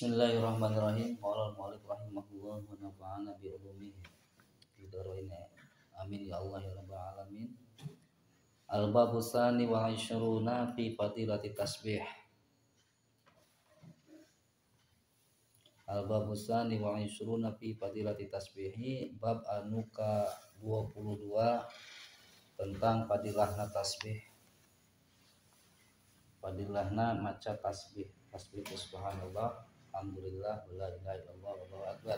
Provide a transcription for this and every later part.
Bismillahirrahmanirrahim. Qala al-mu'allif rahimahullah wa nafa'ana bi ulumihi fid dharain. Amin ya Allah ya rabbal alamin. Al-babu tsani wa ishruna fi fadilati tasbih. Al-babu tsani wa ishruna fi fadilati tasbihi, bab anu ka 22 tentang fadilahna tasbih. Fadilahna maca tasbih. Tasbih subhanallah, alhamdulillah, la ilaha illallah, wallahu akbar.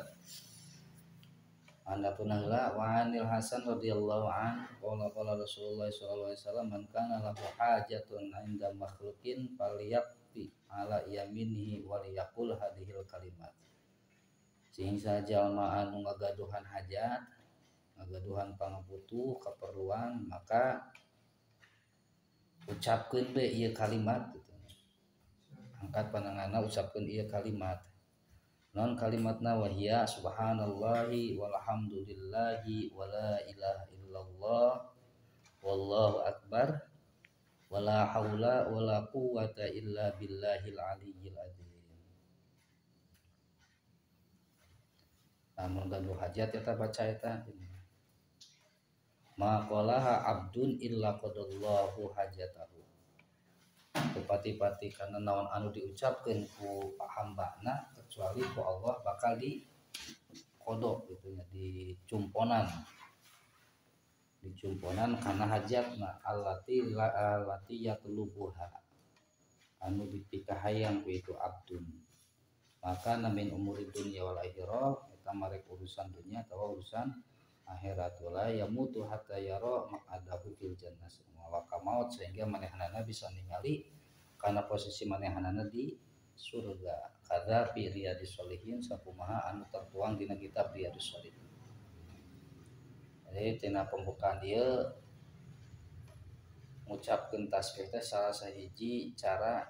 Anda tunahlah wa anil Hasan radhiyallahu an qala qala Rasulullah sallallahu alaihi wasallam man kana lahu hajatun 'inda makhluqin falyaqti ala yaminihi wa liyaqul hadhil kalimat. Sing sajalma anu ngagaduhan hajat, ngagaduhan pangabutuh, keperluan, maka ucapkeun be ieu kalimat gitu. Angkat pananganna ucapkeun ieu kalimat. Non kalimatna wahia subhanallahi walhamdulillahi wala ilaha illallah wallahu akbar wala haula wala quwata illa billahil aliyyil azim. Lamun gaduh hajat eta baca eta. Maqalaha abdun illa qadallahu hajatahu. Pati-pati karena naon anu diucapkeun ku hambana kecuali ku Allah bakal di kodok gitu nya, dicumponan karena hajatna allati allati yatlubuha anu dipikahayang ku itu abdun. Maka namin umuri dunya wal akhirah eta marek urusan dunya atawa urusan akhirat wala yamutu hatta yara maq'adahu fil jannah wa maut, sehingga manehanana bisa ningali karena posisi manehanana di surga. Kadza fi riyadhis sholihin, sakumaha anu tertuang dina kitab Riyadhus Sholihin. Jadi tina pembukaan dia ngucapkeun tasbih teh salah sahiji cara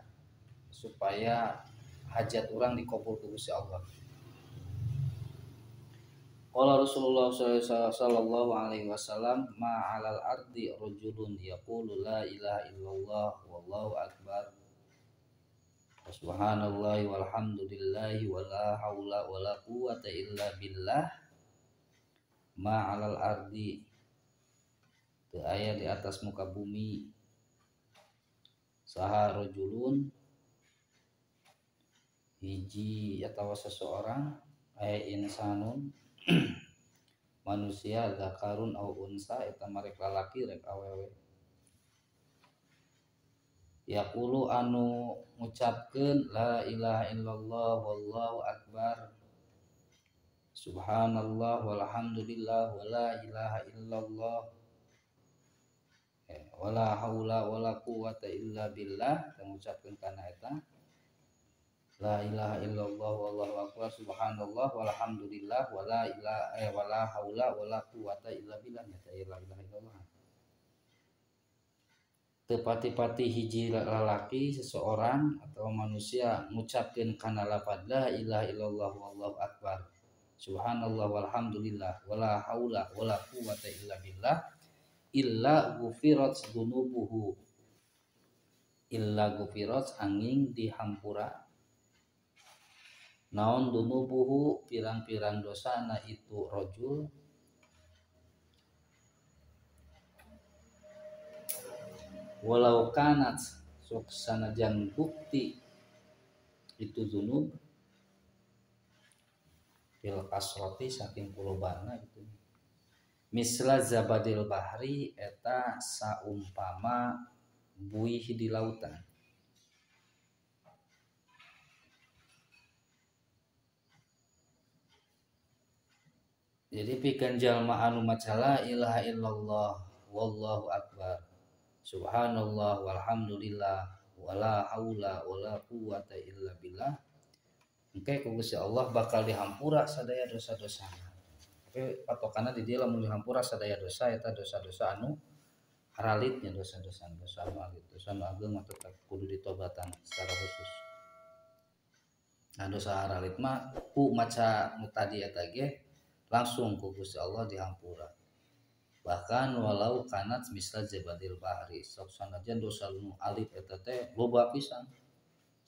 supaya hajat urang dikabul ku Gusti Allah. Qala Rasulullah sallallahu alaihi wasallam ma 'alal ardi rajulun yaqulu la ilaha illallah wallahu akbar subhanallahi walhamdulillahi wala haula wala quwata illa billah. Ma 'alal ardi teu aya di atas muka bumi saha rajulun hiji atawa seseorang aya insanun manusia zakarun au unsa eta marek lalaki rek awewe yaqulu anu ngucapkeun la ilaha illallah wallahu akbar subhanallah walhamdulillah wala ilaha illallah wala haula wala quwata illa billah, ngucapkeun kana eta la ilaha illallah wallahu akbar subhanallah walhamdulillah wala ilaha wala haula wala quwata illa billah, nyata la ilaha illallah. Tepati-pati hiji lalaki seseorang atau manusia ngucapkeun kana lafaz la ilaha illallah wallahu akbar subhanallah walhamdulillah wala haula wala quwata illa billah illa ghufirat dzunubuhu, illa ghufirat angin dihampura naon dunubuhu pirang-pirang dosana itu rajul walau kanat sok sanajan bukti itu dzunub fil kasrati saking kulobana itu misla zabadil bahri eta saumpama buih di lautan. Jadi pikeun jalma anu maca la ilaha illallah wallahu akbar subhanallah walhamdulillah wala haula wala quwata illa billah, engke ku Gusti Allah bakal dihampura sadaya dosa-dosana. Tapi patokanna di dieu lamun dihampura sadaya dosa eta dosa-dosa anu haralitnya, dosa-dosa dosa anu alit, dosa anu ageung mah tetep kudu ditobatan secara khusus. Nah dosa haralit mah ku maca nu tadi eta ge langsung ku Gusti Allah dihampura. Bahkan walau kanat misla jabadil bahri, sok sanajan dosa nu alif eta teh loba pisan.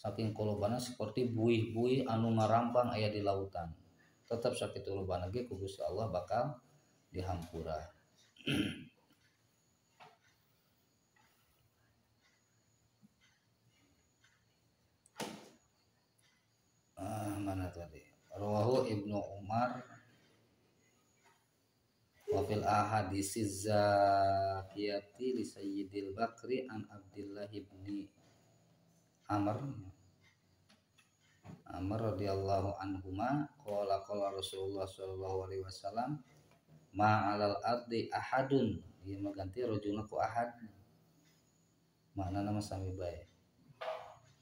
Saking kolobana seperti buih-buih anu ngarampang aya di lautan. Tetap sakitu lobana ge ku Gusti Allah bakal dihampura. Mana tadi? Rawahu Ibnu Umar wa fil ahadisi zakiyati li Sayyidil Bakri an Abdullah ibni Amr radhiyallahu anhuma qala qala Rasulullah sallallahu alaihi wasallam ma 'alal ardi ahadun, ieu mah ganti rajulna ku ahad, maknana mah sami bae.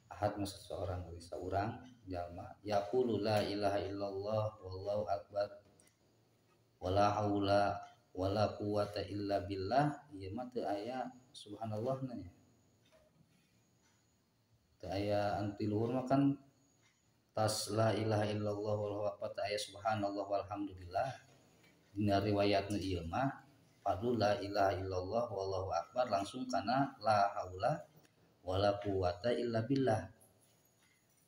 Ahad mah seseorang, saurang jalma, yaqulu la ilaha illallah wallahu akbar wala haula wala quwata illa billah, ieu mah teu aya subhanallah na nya. Teu aya anu ti luhur mah kan tas la ilaha illallah wallahu akbar teu aya subhanallah walhamdulillah. Dina riwayatna ieu mah padu la ilaha illallah wallahu akbar langsung kana la haula wala quwata illa billah.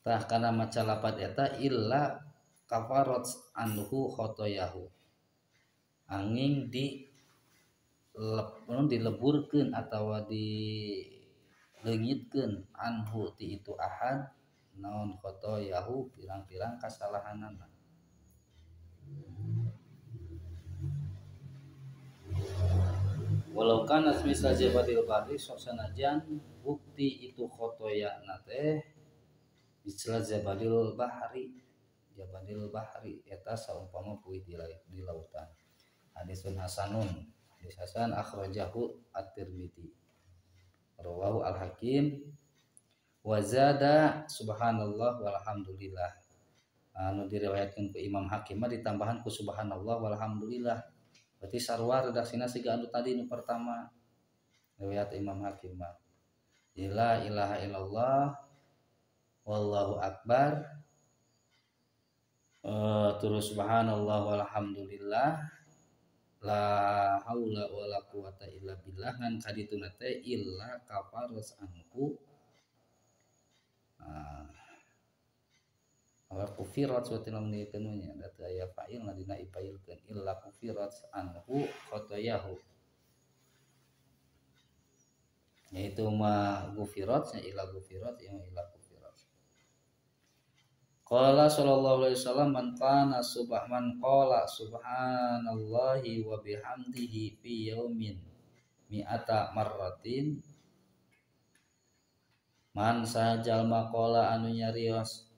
Tah kana maca lapat eta illa kafarat anhu khotoyahu, angin di dileburkeun atawa dileungitkeun anhu ti itu ahad naon khotoyahu pirang-pirang kasalahanana. Walau kana misal jabadil bahri, sok sanajan bukti itu khotoyana teh misal jabadil bahri, jabadil bahri eta saumpama puih di lautan. Hadisun hasanun, hadis hasan akhrajahu at-Tirmidzi. Rawahu al-Hakim wa zada subhanallah walhamdulillah. Anu diriwayatkeun ku Imam Hakim mah ditambahan ku subhanallah walhamdulillah. Berarti sarua redaksina siga anu tadi nu pertama riwayat Imam Hakim mah. La ilaha illallah wallahu akbar, terus subhanallah walhamdulillah la haula wala quwata illa billah, ngan kadituna teh illa kafaras anku ala kufirat suatu lamun dikeun nya da teu aya fa'il dina ipailkeun illa kufirat anhu khotoyahu, yaitu ma gufirat nya illa gufirat ya illa kufirat. Qala sallallahu alaihi wasallam man kana subhan qala subhanallahi wa bihamdihi fi yaumin mi'ata marratin, man sajalma qala anu nyarios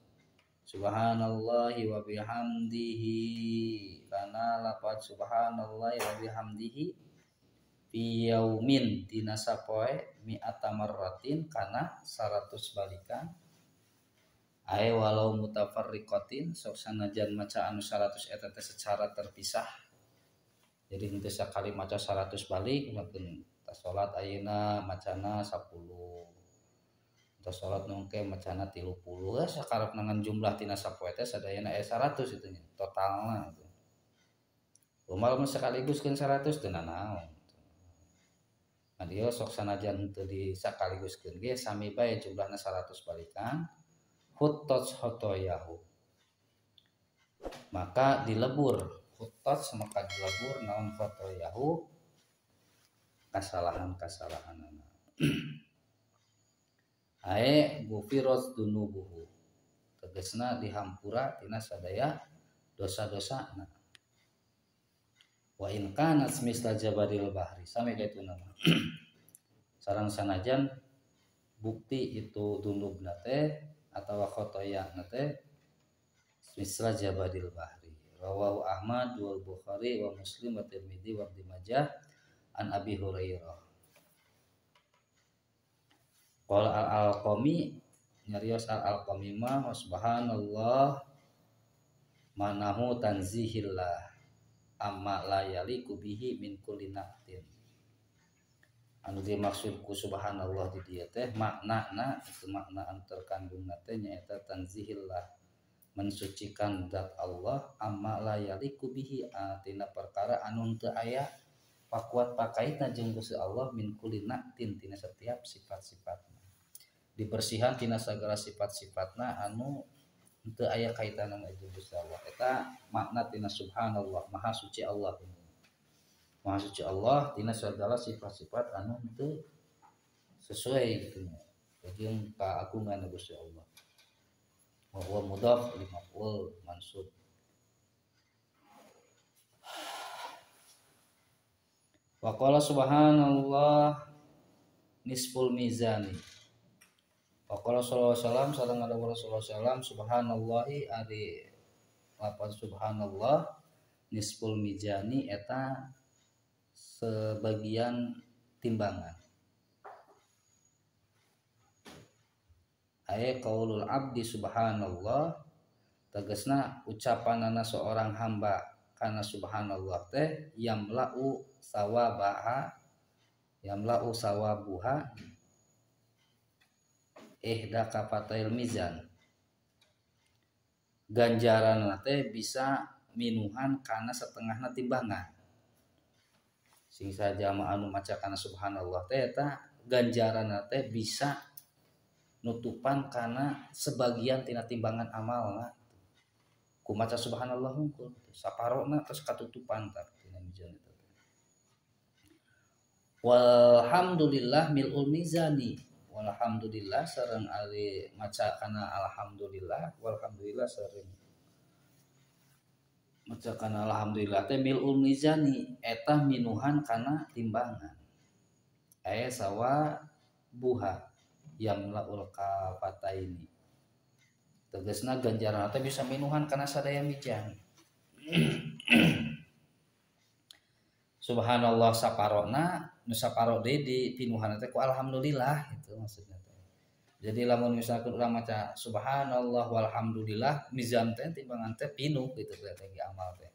subhanallahi wa bihamdihi kana lapat subhanallahi wa bihamdihi fi yaumin dina sapoe mi'ata marratin kana 100 balikan. Ae walau mutafarriqatin, sok sanajan maca anu 100 eta teh secara terpisah. Jadi henteu sakali maca 100 balik, mungkin tas salat ayeuna macana 10. Tas salat nu engke macana 30, sakarepna ngan jumlah tina sapoe teh sadayana aya 100 itu nya, totalna itu. Kumaha mun sekaligus keun 100 teu nanaon. Nah ieu sok sanajan henteu di sakaliguskeun ge sami bae jumlahna 100 balikan. Huttot khotoyahu, maka dilebur, huttot maka dilebur naon khotoyahu kesalahan-kesalahanana. Ae gufirat dunubuhu, tegasna dihampura tina sadaya dosa-dosana. Wa in kanat misla jabadil bahri, sami kaitu nama. Sareng sanajan bukti itu dunubna teh atau khotoya nate misla jabadil bahri. Rawahu Ahmad wal Bukhari wa Muslim wa Tirmidzi wa Ibnu Majah an Abi Hurairah. Qala al-Alqami, nyarios al-Alqami mah subhanallah manahu tanzihillah amma la yaliku bihi min kulli naqtin. Anu dimaksud ku subhanallah di dieu teh maknana itu makna anu terkandung teh nyaeta tanzihillah, mensucikan zat Allah amma la yaliku bihi tina perkara anu teu aya pakuat pakaitna jeung Gusti Allah min kulli naqtin tina setiap sifat-sifatna. Dibersihan tina sagala sifat-sifatna anu teu aya kaitanana jeung Gusti Allah. Eta makna tina subhanallah, maha suci Allah. Maha suci Allah tina sagala sifat-sifat anu teu sesuai gitu jeung kaagungan Gusti Allah. Wa huwa mudhaf li maf'ul mansub. Wa qala subhanallah nisful mizani. Wa qala sallallahu alaihi wasallam sareng ada Rasulullah sallam subhanallahi ari lapan subhanallah nisful mizani eta sebagian timbangan. Ay qaulul abdi subhanallah tegasna ucapanana seorang hamba kana subhanallah teh yamla'u sawabaha yamla'u sawabuha ihda kafatail mizan. Ganjaran teh bisa minuhan kana setengahna timbangan. Sing saja anu maca kana subhanallah teh eta ganjaran teh bisa nutupan kana sebagian tina timbangan amalna. Ku maca subhanallah hungkul saparona terus katutupan tah tina mizan eta. Walhamdulillah milul mizani. Walhamdulillah sareng ari maca kana alhamdulillah, walhamdulillah sareng maca kana alhamdulillah teh milul mizani eta minuhan kana timbangan. Aya sawa buha yamlaul kafataini. Tegasna ganjaran teh bisa minuhan kana sadaya mizan. Subhanallah saparona nu saparo deui dipinuhan teh ku alhamdulillah gitu maksudna teh. Jadi lamun misalkan urang maca subhanallah walhamdulillah mizan teh timbangan teh pinuh gitu teh amal teh.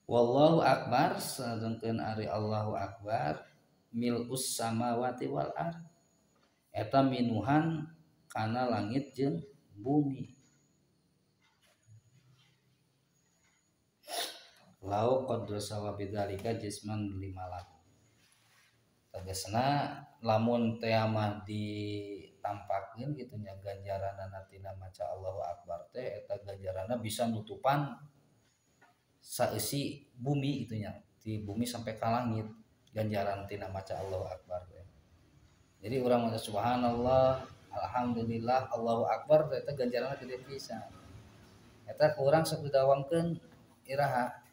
Wallahu akbar sadengkeun ari Allahu akbar mil'us samawati wal ard. Eta minuhan kana langit jeung bumi. Lau qadra sawabi dzalika jisman limalak. Tegasna lamun teh mah ditampakeun kitu nya ganjaranana tina maca Allahu akbar teh eta ganjaranna bisa nutupan saeusi bumi kitu nya, di bumi sampai ka langit ganjaran tina maca Allahu akbar teh. Jadi urang maca subhanallah, alhamdulillah, Allahu akbar teh eta ganjaranna gede pisan. Eta ku urang sok didawamkeun iraha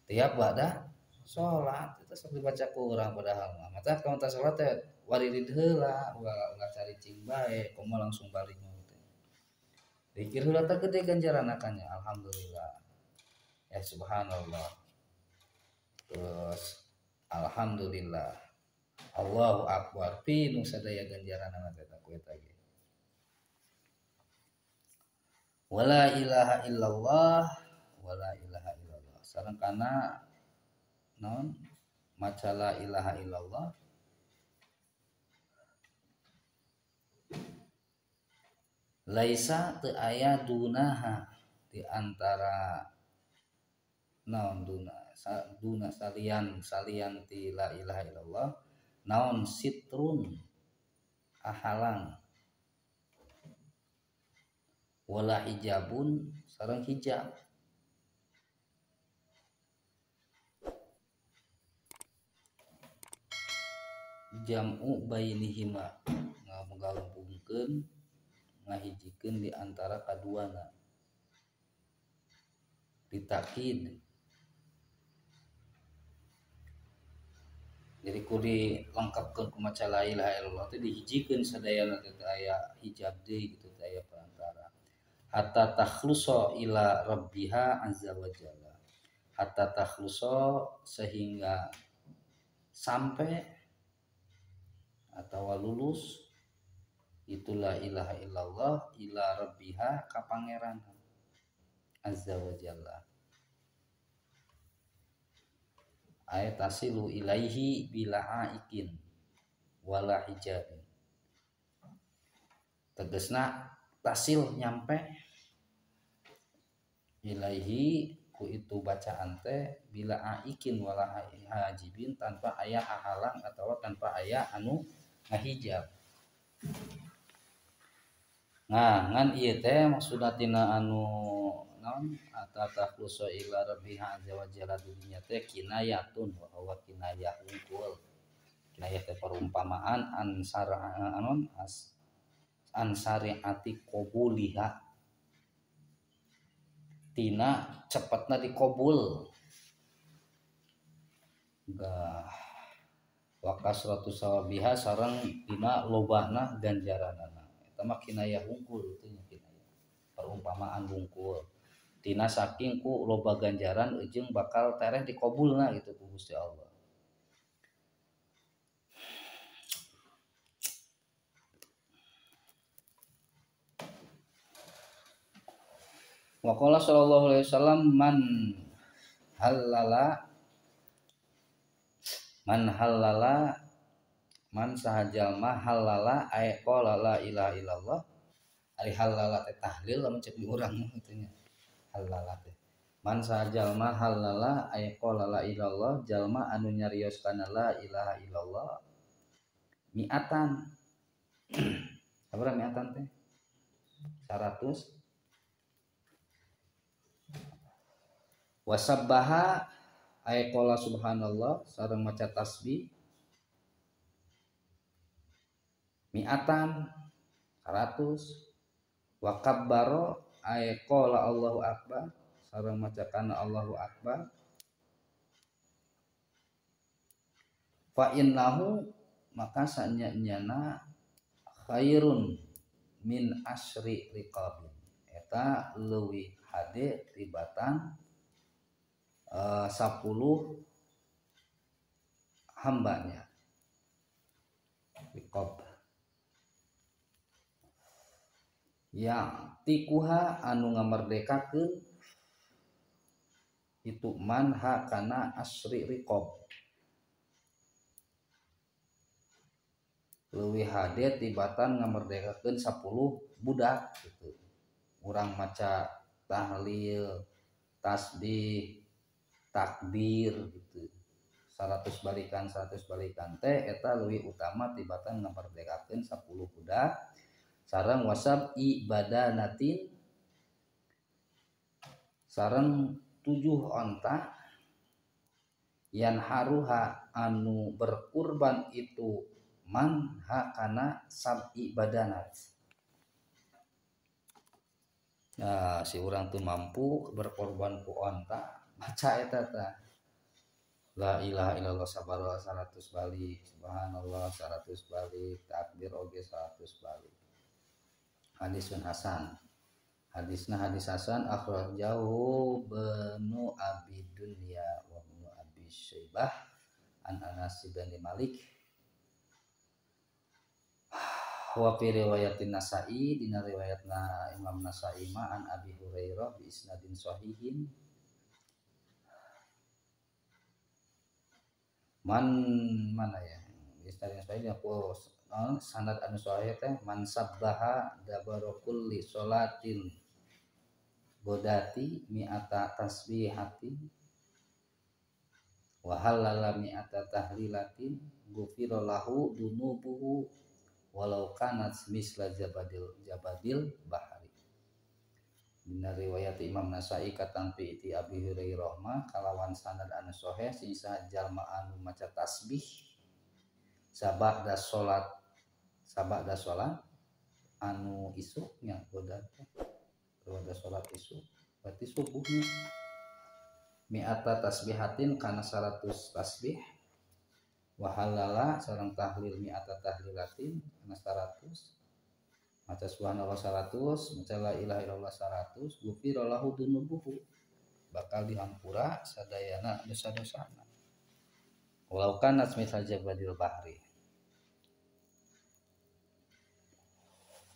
tiap ba'da sholat itu sok dibaca ku urang padahal mah. Mata kalau teh sholat teh waririd heula, ulah cari cing bae, komo langsung balik mah teh. Dikir heula teh gede ganjaranna kan ya, alhamdulillah. Ya subhanallah. Terus alhamdulillah. Allahu akbar pinu sadaya ganjaranna teh ku eta ge. Wala ilaha illallah, wala ilaha illallah. Sareng kana naon maca la ilaha illallah laisa teu aya dunaha di antara naon duna duna salian salian ti la ilaha illallah naon sitrun ahalang wala hijabun sareng hijab. Jam'u bainihima ngagabungkeun ngahijikeun di antara kaduana ditakid. Jadi ku dilengkapkeun ku maca la ilaha illallah teh dihijikeun sadayana teh aya hijab deui gitu teh aya perantara. Hatta takhlusa ila rabbiha azza wa jalla. Hatta takhlusa sehingga sampai atau lulus itulah ilaha illallah ila rabbiha ka pangeran azza wa jalla. Ayat tasilu ilaihi bila aikin wala hijab. Tegasna tasil nyampe ilaihi ku itu bacaan teh bila aikin wala hajibin tanpa aya hahalang atau tanpa aya anu ngahijab. Nah ngan ieu teh maksudna tina anu naon atatakhusu ila rabbiha azza wa jalla dunya teh kinayatun wa huwa kinayah unggul. Kinayah teh perumpamaan ansar anon as ansariati qabuliha tina cepatna dikobul gah wa kasratu sawabiha sareng tina lobana ganjaranana eta mah kinayah hungkul teh nya kinayah perumpamaan hungkul tina saking ku loba ganjaran jeung bakal tereh dikobulna gitu ku Gusti Allah. Wa qala sallallahu alaihi wasallam man halala man sahajalma halala ay qala la ilaha illallah ari halala teh tahlil lamun cek di urang mah kitu nya halala teh man sahajalma halala ay qala la ilallah jalma anu nyarios kana la ilaha illallah mi'atan sabaraha mi'atan teh 100 wasabbaha ay qala subhanallah sareng maca tasbih mi'atan 100 wa kabbara ay qala Allahu akbar sareng maca kana Allahu akbar fa innahu maka sanya-nyana khairun min asri riqabin eta leuwih hade tibatan 10 hambanya riqab ya tikuha anu ngamerdekakeun itu man hakana asri riqab leuwih hade tibatan ngamerdekakeun 10 budak gitu. Urang maca tahlil tasbih takbir gitu 100 balikan teh eta leuwih utama tibatan ngamerdekakeun 10 budak sareng wasab ibadanatin sareng 7 onta yan haruha anu berkurban itu man hakana sab'i badanat. Nah si urang tuh mampu berkorban ku onta baca eta tah la ilaha illallah sabaraha 100 balik subhanallah 100 balik takbir oge 100 balik. Hadisun hasan hadisna hadis hasan akhrajahu Ibnu Abi Dunya wa Ibnu Abi Syaibah an Anas bin Malik wa fi riwayatin Nasa'i dina riwayatna Imam Nasa'i ma an Abi Hurairah bi isnadin sahihin man mana ya isnadin sahih aku sanad anu sahih teh man sabbaha dabara kulli sholatin godati mi'ata tasbihati wa halala mi'ata tahlilatin ghufira lahu dunubuhu walau kanat misla jabadil bahari. Dina riwayat Imam Nasa'i katampi ti Abi Hurairah mah kalawan sanad anu sahih sing jalma anu maca tasbih sabada salat anu isuknya godat sabada salat isuk berarti subuhnya mi'ata tasbihatin kana 100 tasbih wa halala sareng tahlil mi'ata tahlilatin kana 100 maca subhanallah 100 maca la ilaha illallah 100 ghufira lahu dunubuhu bakal dihampura sadayana dosa-dosana walau kanat mithla jabadil bahri.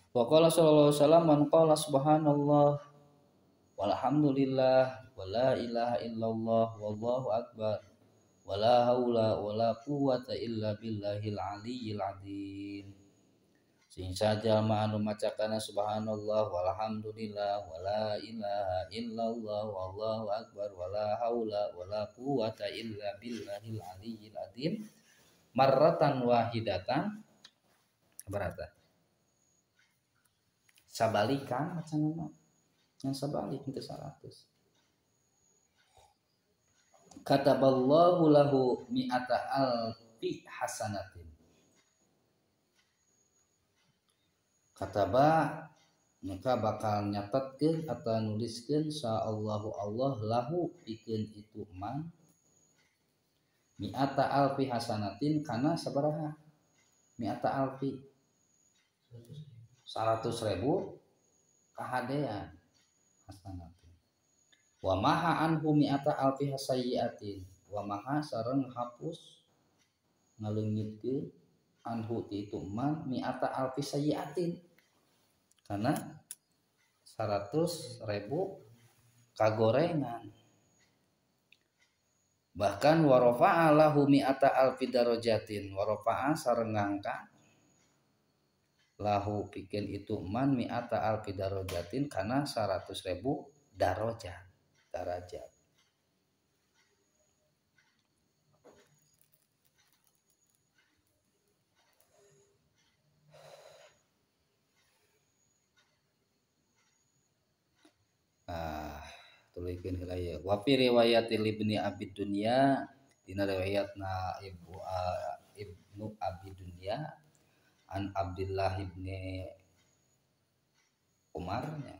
Wa qala sallallahu alaihi wasallam man qala subhanallah walhamdulillah wala ilaha illallah wallahu akbar wala haula wala quwata illa billahil aliyyil azim. Sing sajalma anu maca kana subhanallah walhamdulillah wala ilaha illallah wallahu akbar wala haula wala quwata illa billahil aliyyil azim marratan wahidatan berata sabalikan macana yang sabalik itu 100 kataballahu lahu mi'ata alfi hasanatin kataba maka bakal nyatetkeun atau nuliskeun sa Allahu Allah lahu pikeun itu man mi'ata alfi hasanatin kana sabaraha mi'ata alfi 100.000 kahadean hasanatin wa maha anhu mi'ata alfi hasayyatin wa maha sareng hapus ngaleungitkeun anhu ti itu man mi'ata alfi sayyiatin karena 100.000 kagorengan bahkan warofa'a lahu mi'ata alfi darajatin warofa'a sareng ngangkat lahu pikeun itu man mi'ata alfi darajatin karena 100.000 darajat darajat. Tulikeun heula ye wa fi riwayatil Ibni Abi Dunya dina riwayatna Ibnu Abi Dunya an Abdullah ibni Umar nya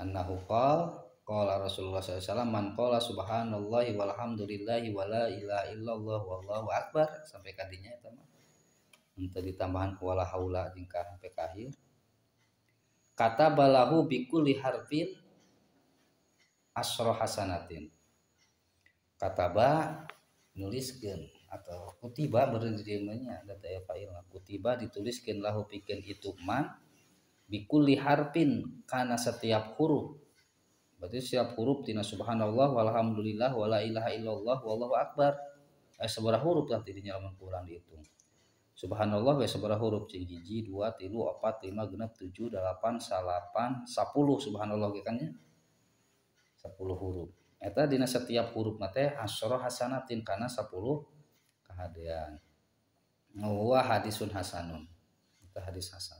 annahu qala qala Rasulullah sallallahu alaihi wasallam man qala subhanallahi walhamdulillahi wala ilaha illallah wallahu akbar sampai kadinya eta mah henteu ditambahan ku wala haula jeung ka sampai ka akhir kata balahu bikulli harfin asra hasanatin kataba nuliskeun atau kutiba beureun di dieu nya da teh fa'il kutiba dituliskeun lahu pikeun itu man bikulli harfin kana setiap huruf berarti setiap huruf tina subhanallah walhamdulillah wala ilaha illallah wallahu akbar sabaraha huruf lah tidinya lamun kurang dihitung subhanallah we sabaraha huruf cing 1 2 3 4 5 6 7 8 9 10 subhanallah ge kan nya 10 huruf eta dina setiap huruf mah teh asyara hasanatin kana 10 kahadean wa hadisun hasanun eta hadis hasan.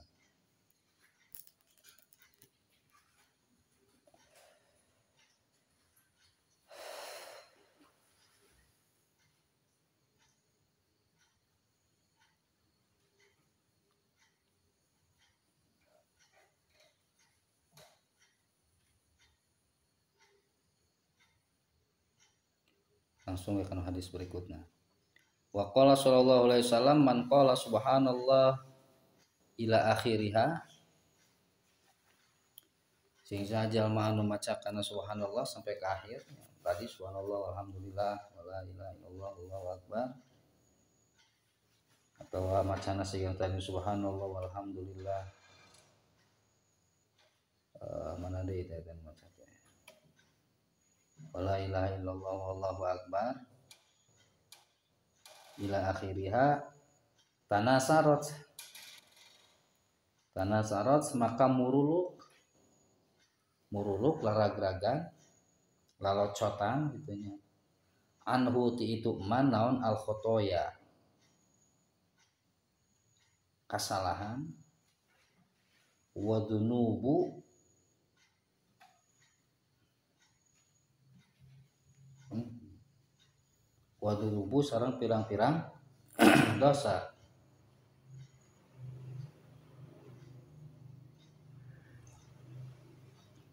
Langsung ke hadis berikutnya. Wa qala sallallahu alaihi wasallam man qala subhanallah ila akhiriha sing jalma anu maca kana subhanallah sampai ke akhir. Tadi subhanallah walhamdulillah wala ilaha illallah wallahu akbar atau macana sing tadi subhanallah walhamdulillah mana deui teh maca teh wala ilaha illallah wallahu akbar ila akhiriha tanasarot tanasarot maka muruluk muruluk laragragan lalocotan gitunya anhu ti itu man naon al khotoya kasalahan wa dunubu wadurubu sareng pirang-pirang dosa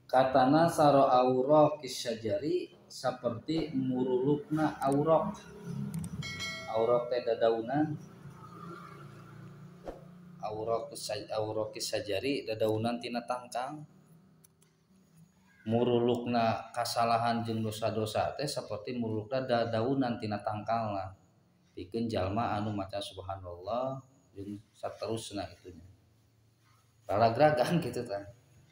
katana saro aurok kisyajari seperti murulukna aurok aurok teh dadaunan aurok aurok kisyajari dadaunan tina tangkang murulukna kasalahan jeung dosa-dosa teh seperti murulukna dadaunan tina tangkalna pikeun jalma anu maca subhanallah jeung saterusna itunya lalagragan kitu tah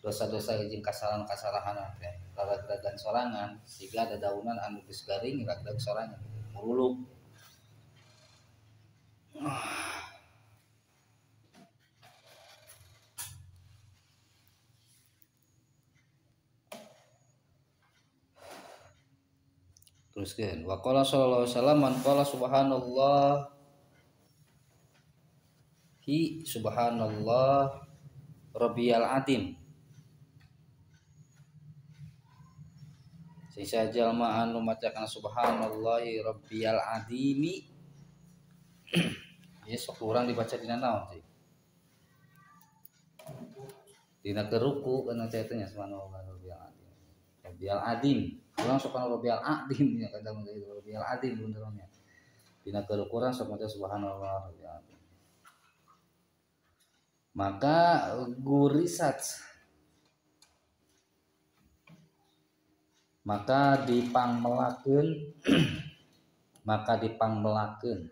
dosa-dosa jeung kasalahan-kasalahan teh lalagragan sorangan siga dadaunan anu geus garing ragrag sorangan muruluk. Teruskeun wa qala sallallahu alaihi wasallam man qala subhanallah hi subhanallah rabbiyal azim. Sing sajalma anu maca kana subhanallahi rabbiyal azimi. Ieu sok urang dibaca dina naon sih? Dina keruku kana teh nya subhanallah rabbiyal azim. Rabbiyal azim. Urang sok kana rabbiyal azim nya kadang rabbiyal azim benernya. Dina keruku urang sok maca subhanallah rabbiyal azim. Maka gurisat maka dipangmelakeun maka dipangmelakeun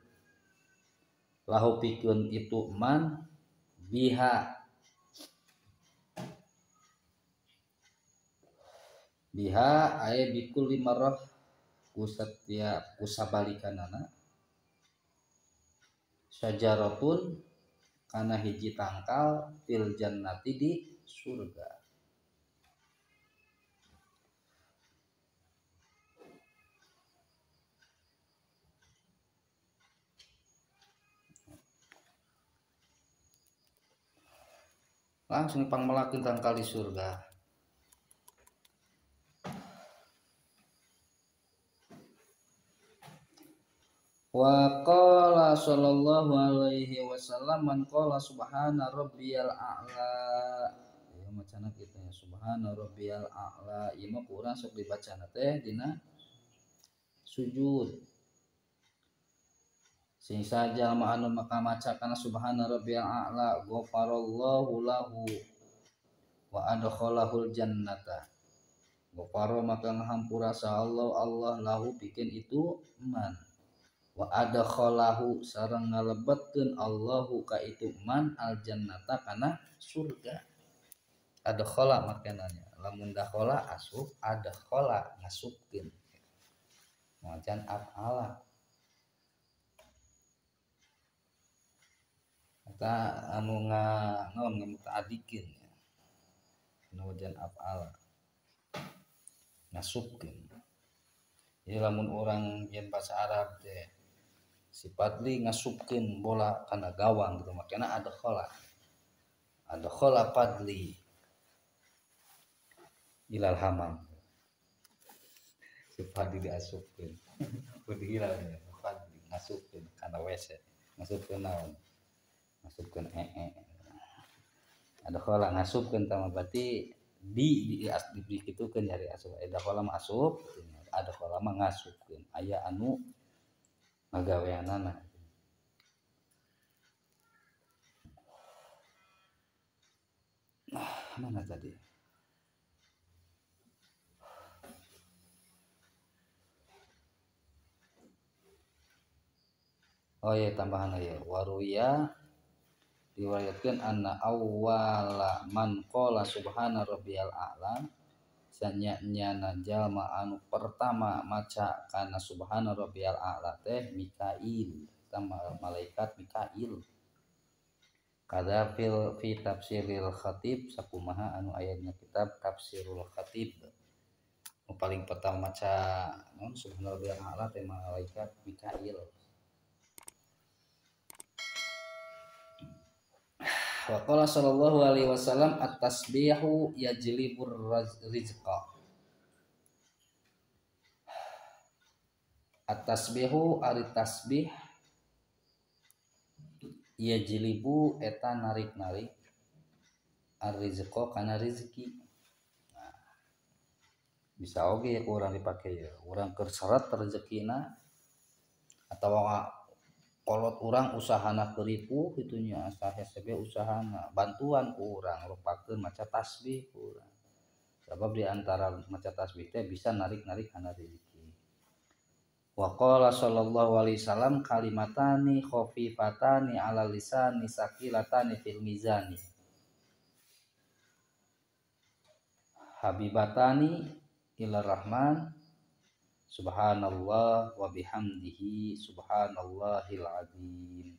lahu pikeun itu man biha biha aya bikul marrah ku setiap ku sabalikanana syajaratun kana hiji tangkal fil jannati di surga. Langsung pangmelakeun tangkal di surga. Wa qala sallallahu alaihi wasallam man qala subhana rabbiyal a'la. Ya macana kitu nya subhana rabbiyal a'la. Ieu mah ku urang sok dibacana teh dina sujud. Sing sajalma anu maka maca kana subhana rabbiyal a'la ghafarallahu lahu wa adkhalahul jannata. Ghafara maka ngahampura sa Allah Allah lahu pikeun itu man. Wa adkhalahu sareng ngalebetkeun Allahu ka itu man al jannata kana surga. Adkhala makananya lamun dakhala asup adkhala ngasupkeun. Macan af'ala. Eta anu naon ngamutaadikeun anu wajan af'ala ngasupkeun. Jadi lamun urang yen bahasa Arab teh si Fadli ngasupkeun bola kana gawang gitu makana adkhala. Adkhala Fadli ilal hamam. Si Fadli diasupkeun. Kudu hilal Fadli ngasupkeun kana WC, ngasupkeun naon? Ngasupkeun ee. Adkhala ngasupkeun tah berarti di dikitukeun nyari asup. Adkhala mah asup, adkhala mah ngasupkeun. Aya anu ngagaweanana. Nah, mana tadi? Oh ya, tambahan ya. Waruya riwayatkeun anna awwala man qala subhana rabbiyal a'la sanya-nyana jalma anu pertama maca kana subhana rabbiyal a'la teh Mikail, tama malaikat Mikail. Kada fil fi tafsiril khatib sakumaha anu ayatna kitab tafsirul khatib. Nu paling pertama maca naon subhana rabbiyal a'la teh malaikat Mikail. Wa qala sallallahu alaihi wasallam at-tasbihu yajlibur rizqa. At-tasbihu ari tasbih yajlibu eta narik-narik ar-rizqa kana rezeki. Nah, bisa oge ya ku urang dipake ya. Urang keur seret rezekina atawa kolot urang usahana keripu itunya asa hese usahana bantuan ku urang lupakeun maca tasbih ku urang. Sebab di antara maca tasbih teh bisa narik-narik kana rezeki. Wa qala sallallahu alaihi wasallam kalimatani khafifatani ala lisani saqilatani fil mizani. Habibatani ila rahman subhanallah wa bihamdihi subhanallahil azim.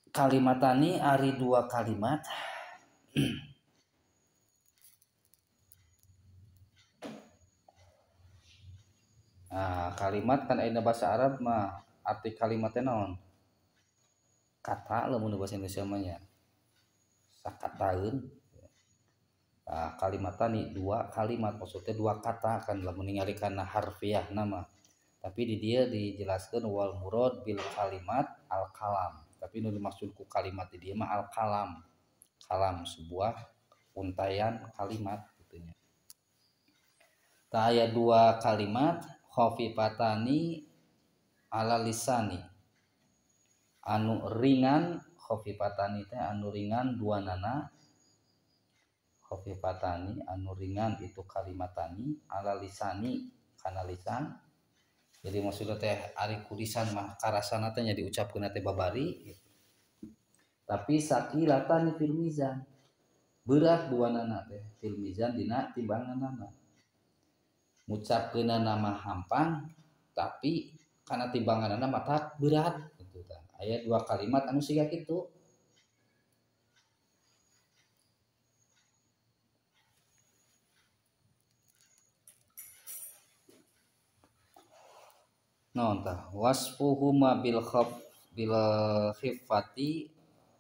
Kalimatani ari dua kalimat Nah, kalimat kan aya bahasa Arab mah arti kalimatnya naon? Kata lamun bahasa Indonesia mah nya. Sakataeun. Nah, kalimatani dua kalimat maksudnya dua kata kan lamun ningali kana harfiah nama. Tapi di dia dijelaskan wal murad bil kalimat al kalam. Tapi nu dimaksud ku kalimat di dia mah al kalam. Kalam sebuah untaian kalimat gitu nya. Tah aya dua kalimat khafifatani ala lisani anu ringan khafifatani teh anu ringan dua nana khafifatani anu ringan itu kalimatani ala lisani kana lisan. Jadi maksudna teh ari ku lisan mah karasana teh nya diucapkeun teh babari gitu. Tapi sakilatani fil mizan berat dua nana teh fil mizan dina timbanganana. Ngucapkeunana mah hampang tapi kana timbanganana mah tak berat gitu tah. Aya dua kalimat anu siga kitu. Naon tah wasfuhuma bil khaf bil khifati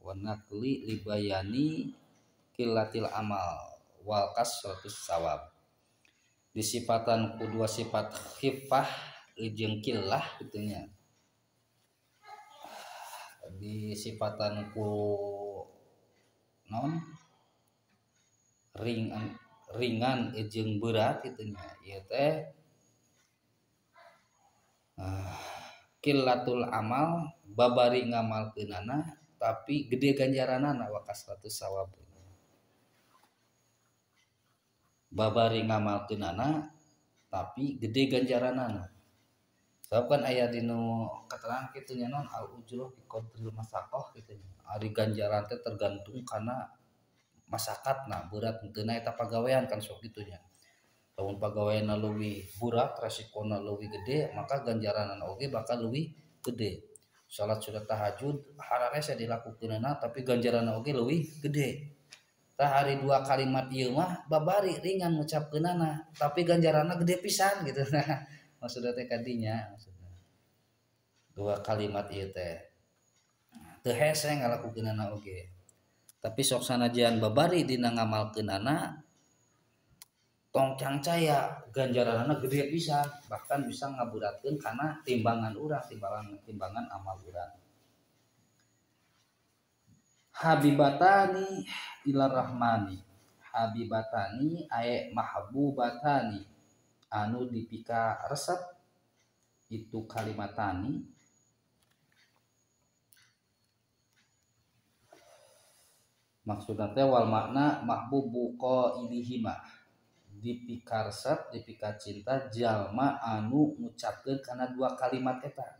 wa naqli libayani qillatil amal wal kasratus sawab. Disifatan ku dua sifat khifah jeung qillah kitu nya. Disifatan ku naon ringan ringan jeung berat kitu nya ieu teh qillatul amal babari ngamalkeunana tapi gede ganjaranana wa kasratus sawab. Babari ngamalkeunana tapi gede ganjaranana. Sebab kan aya dinu keterangan kitu nya non al ujroh bi qadril masaqah kitu nya. Ari ganjaran teh tergantung kana masakatna berat henteu eta pagawean kan sok kitu nya. Lamun pagaweanna leuwih berat resikona leuwih gede maka ganjaranana oge bakal leuwih gede. Salat sunat tahajud hararese dilakukeunana tapi ganjaranna oge leuwih gede. Tah hari dua kalimat ieu mah babari ringan ngucapkeunana tapi ganjaranna gede pisan gitu. Nah, maksudna teh kadinya maksudna. Dua kalimat ieu teh teu hese ngalakukeunana oge. Tapi sok sanajan babari dina ngamalkeunana tong cangcaya ganjaranna gede pisan, bahkan bisa ngaburatkeun kana timbangan urang, timbangan amal urang. Habibatani ila rahmani habibatani ae mahbubatani anu dipika resep itu kalimatani maksudna teh wal makna mahbubu qailihima dipika resep dipika cinta jalma anu ngucapkeun kana dua kalimat eta.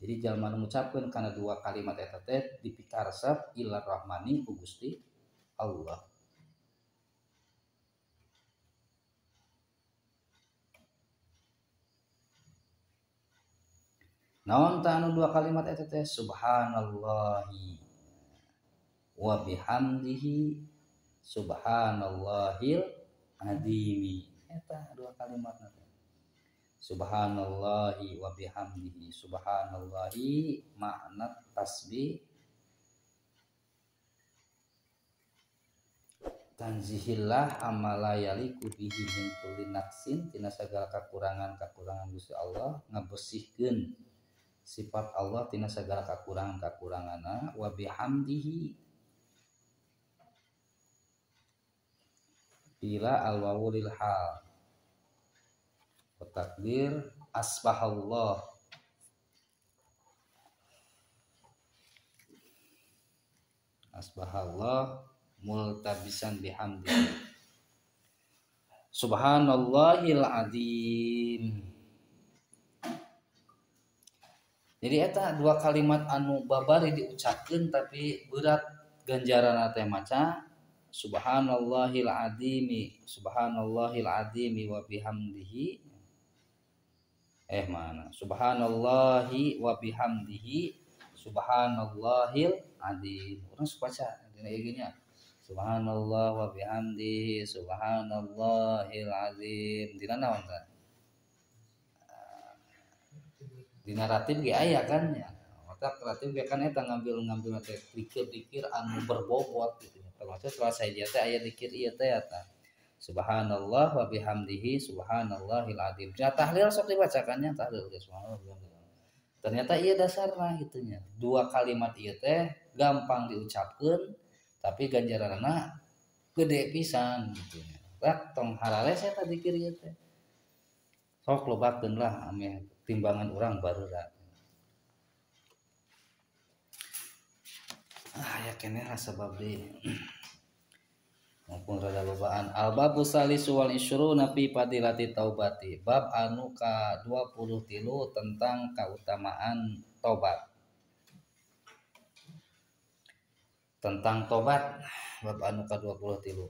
Jadi jalma anu ngucapkeun kana dua kalimat eta teh dipikaresep ila rahmani ku Gusti Allah. Naon tah anu dua kalimat eta teh subhanallahi wa bihamdihi subhanallahil azimi. Eta dua kalimat teh. Subhanallahi wa bihamdihi subhanallahi makna tasbih tanzihillah amala yaliku bihi min kulli naqsin tina sagala kakurangan-kakurangan Gusti Allah ngabersihkeun sifat Allah tina sagala kakurangan-kakuranganna wa bihamdihi bila al wawu lil hal takdir asbahallah asbahallah multabisan bihamdihi subhanallahil azim. Jadi eta dua kalimat anu babari diucapkeun tapi berat ganjaranna teh maca subhanallahil azimi subhanallahil azimi wa bihamdihi mana subhanallahi wa bihamdihi subhanallahil azim. Urang sok baca dina ieu nya subhanallah wa bihamdihi subhanallahil azim dina naon tah Di naratif ge aya kan ya. Otak kreatif ge kan eta ngambil-ngambil teh dikir-dikir anu berbobot gitu. Termasuk salah sahiji teh aya dikir ieu teh eta. Subhanallah wa bihamdihi subhanallahil azim. Ya tahlil sok dibacakannya tahlil ge subhanallah. Ternyata ieu dasarna kitu nya. Dua kalimat ieu teh gampang diucapkeun tapi ganjaranna gede pisan kitu nya. Rak tong harales eta dikir ieu teh. Sok lobakeun lah ameh timbangan urang bareura. Ah ya keneh lah sabab deui. Mumpung rada lobaan. Al-babu salisu wal isyruna fi fadilati taubati. Bab anu ka 23 tentang kautamaan tobat. Tentang tobat bab anu ka 23.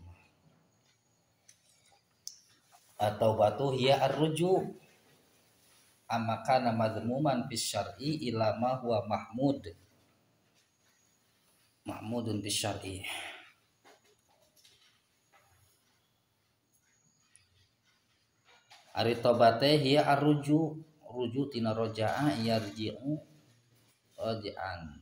At-taubatu hiya ar-ruju amma kana madhmuman fi syar'i ila ma huwa mahmud. Mahmudun fi syar'i. Ari tobat teh hiya arruju, ruju tina rojaa yarji'u raj'an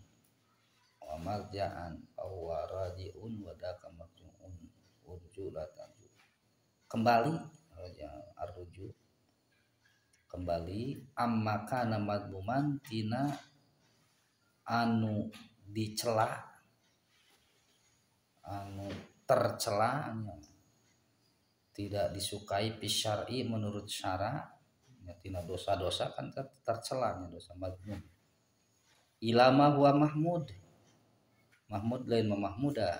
wa marja'an aw raji'un wa daka marju'un urju la tanju. Kembali raja arruju kembali amma kana madmuman tina anu dicela anu tercela tidak disukai pisyar'i menurut syara ya, tina dosa-dosa kan tercela dosa madmum ilama huwa mahmud mahmud lain mahmuda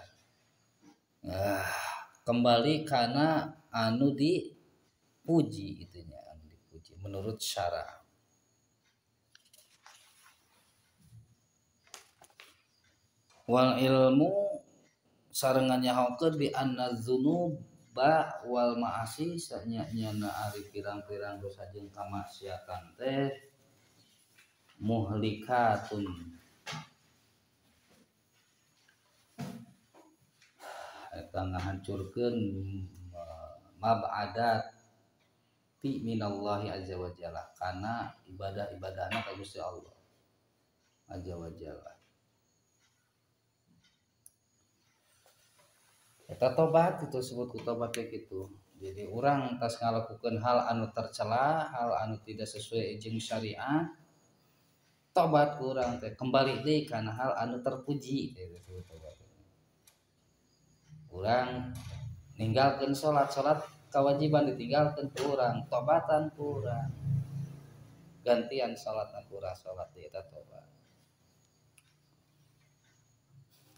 kembali karena anu dipuji itunya anu dipuji menurut syara. Wal ilmu sarengan nyahokeun bi anna dzunub ba wal ma'asi sanya-nyana ari pirang-pirang dosa jeung kamaksiatan teh muhlikatun eta ngahancurkeun mab'adat ti minallahi azza wa jalla kana ibadah-ibadahna ka Gusti Allah azza wa jalla. Eta tobat itu sebut ku tobat teh kitu. Jadi urang tas ngalakukeun hal anu tercela, hal anu tidak sesuai jeung syariat, tobat ku urang teh kembali deui kana hal anu terpuji teh disebut tobat. Urang ninggalkeun salat, salat kewajiban ditinggalkeun ku urang, tobatan ku urang. Gantian salatna ku urang salat deui eta tobat.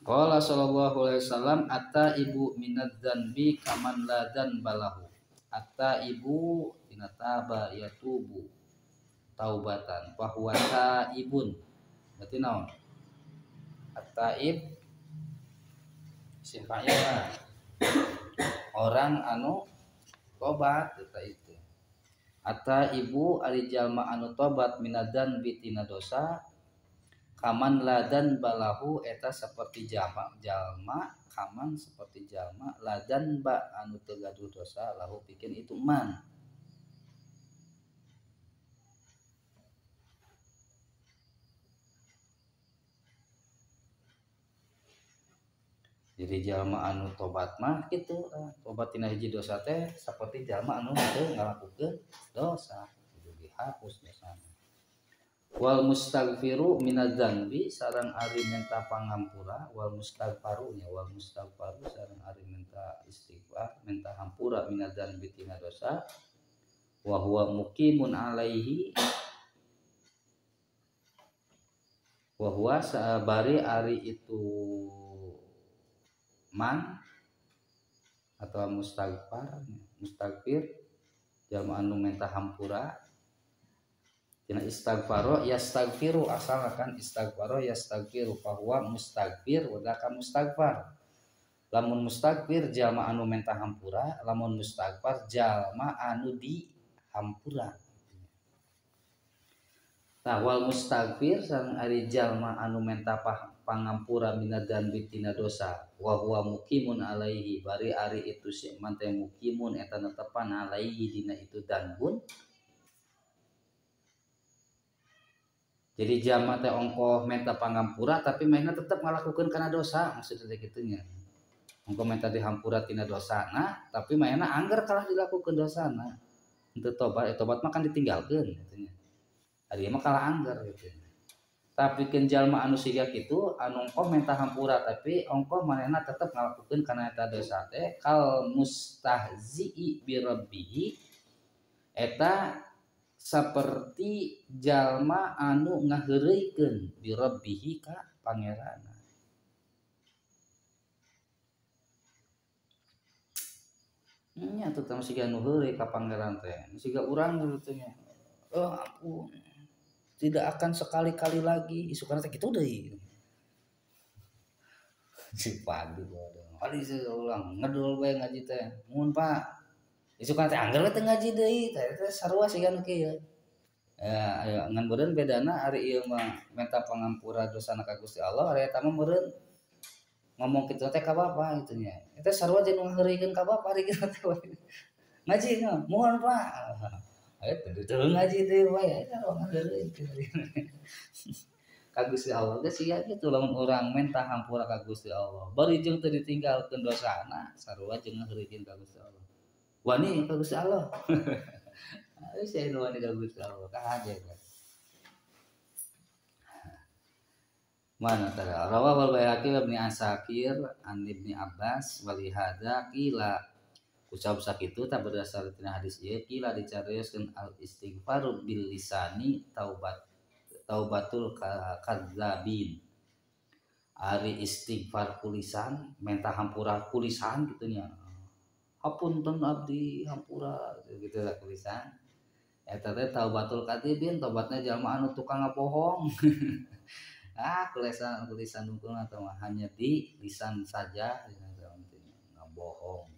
Qala sallallahu alaihi wasallam atta ibu minadz dzanbi kaman la dzanbalahu. Atta ibu tina taba yatubu taubatan fa huwa taibun. Berarti naon? At-taib sifatnya orang anu tobat eta itu. Atta ibu ari jalma anu tobat minadz dzanbi tina dosa kaman ladan balahu eta seperti jalma kaman seperti jalma ladan ba anu teu gaduh dosa lahu pikeun itu man. Jadi jalma anu tobat mah kitu, tobat tina hiji dosa teh seperti jalma anu teu ngalakukeun dosa, kudu dihapus dosana. Wal mustaghfiru minadz dzanbi sareng ari minta pangampura, wal mustaghfaru nya wal mustaghfaru sareng ari minta istighfar, minta hampura minadz dzanbi tina dosa, wa huwa muqimun alaihi wa huwa sabari ari itu man atau mustaghfar, mustaghfir jalma anu minta hampura tina istaghfaro yastaghfiru asalna kan istaghfaro yastaghfiru fa huwa mustaghfir wa dzaka mustaghfar. Lamun mustaghfir jalma anu menta hampura, lamun mustaghfar jalma anu dihampura. Tah wal mustaghfir sareng ari jalma anu menta pangampura minadz dzanbi tina dosa wa huwa muqimun alaihi bari ari itu si man teh muqimun eta netepan alaihi dina itu danbun. Jadi jalma teh ongkoh minta pangampura tapi mainna tetep ngalakukeun kana dosa maksudna teh kitu nya. Ongkoh minta dihampura tina dosana tapi mainna angger kalah dilakukeun dosana. Henteu tobat, tobat mah kan ditinggalkeun kitu nya. Ari mah kalah angger kitu. Tapi keun jalma anu siga kitu anu ongkoh minta hampura tapi ongkoh manehna tetep ngalakukeun kana eta dosa teh kal mustahzi'i bi rabbihi eta saperti jalma anu ngaheureuykeun bi rabbihi ka pangeranna. Nya atuh tah siga nu heureuy ka pangeran teh siga urang kitu nya. Oh ampun, tidak akan sekali-kali lagi isukana teh kitu deui. Si padu kali ulang ngedul bae ngaji teh. Mun Pak isukana teh angger teh ngaji deui teh teh sarua siga nu kieu. Ya ayo ngan beureun bedana ari ieu mah minta pangampura dosana ka Gusti Allah ari eta mah meureun ngomong kitu teh ka bapa kitu nya. Eta sarua jeung nu ngaheureuykeun ka bapa ari kitu teh. Ngaji mohon Pak. Ayo teu ngaji deui wae eta ngaheureuykeun. Ka Gusti Allah geus sia kitu lamun urang minta hampura ka Gusti Allah. Bari jeung teu ditinggalkeun dosana sarua jeung ngaheureuykeun ka Gusti Allah. Wani ka Gusti Allah. Ayo sia nu wani ka Gusti Allah kahaja eta. Mana tara rawal Baihaqi wa Ibnu Asakir an Ibnu Abbas walihada qila kusab sakitu ta berdasar tina hadis ieu qila dicarioskeun al istighfaru bil lisani taubat taubatul kadzabin. Ari istighfar kulisan minta hampura kulisan kitu nya. Hapunten abdi hampura gitu lah kulisan. Eta teh taubatul kadzibin tobatna jalma anu tukang ngabohong. Ah kulisan kulisan dungkul atau hanya di lisan saja ngabohong.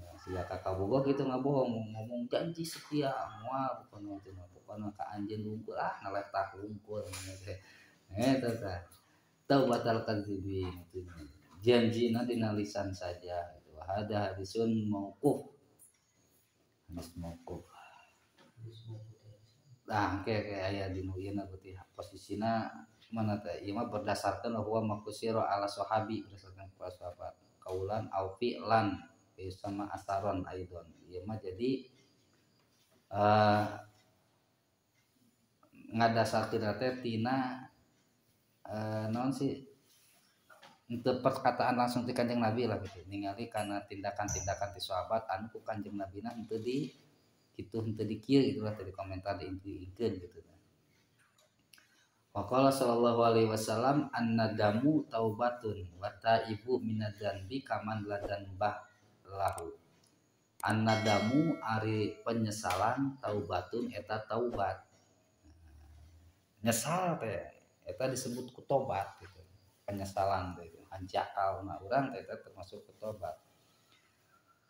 Nah, sia kakak bogoh gitu ngabohong ngomong janji setia moal pokona teh pokona ka anjeun dungkul ah ngaletah dungkul teh. Eta teh taubatul kadzibin janjina dina lisan saja gitu. Hada hadisun mauquf. Hadis mauquf. Nah, kayak aya di nu ieu berarti posisina mana teh ieu mah berdasarkan huwa makusiro ala sahabi berdasarkan para sahabat kaulan au fi'lan sama asaron aidon ieu mah jadi ngadasarkeun teh tina naon sih henteu perkataan langsung ti Kanjeng Nabi lah gitu ningali kana tindakan-tindakan ti sahabat anu ku Kanjeng Nabi na henteu di kitu henteu di kieu gitu lah tadi komentar diingkeun gitu. Waqala sallallahu alaihi wasallam an-nadamu taubatun wa taibu minadzanbi kaman la dzanba lahu. An-nadamu ari penyesalan taubatun eta taubat. Nyesal teh eta disebut ku tobat gitu. Penyesalan teh hanjakalna urang teh eta termasuk ku tobat.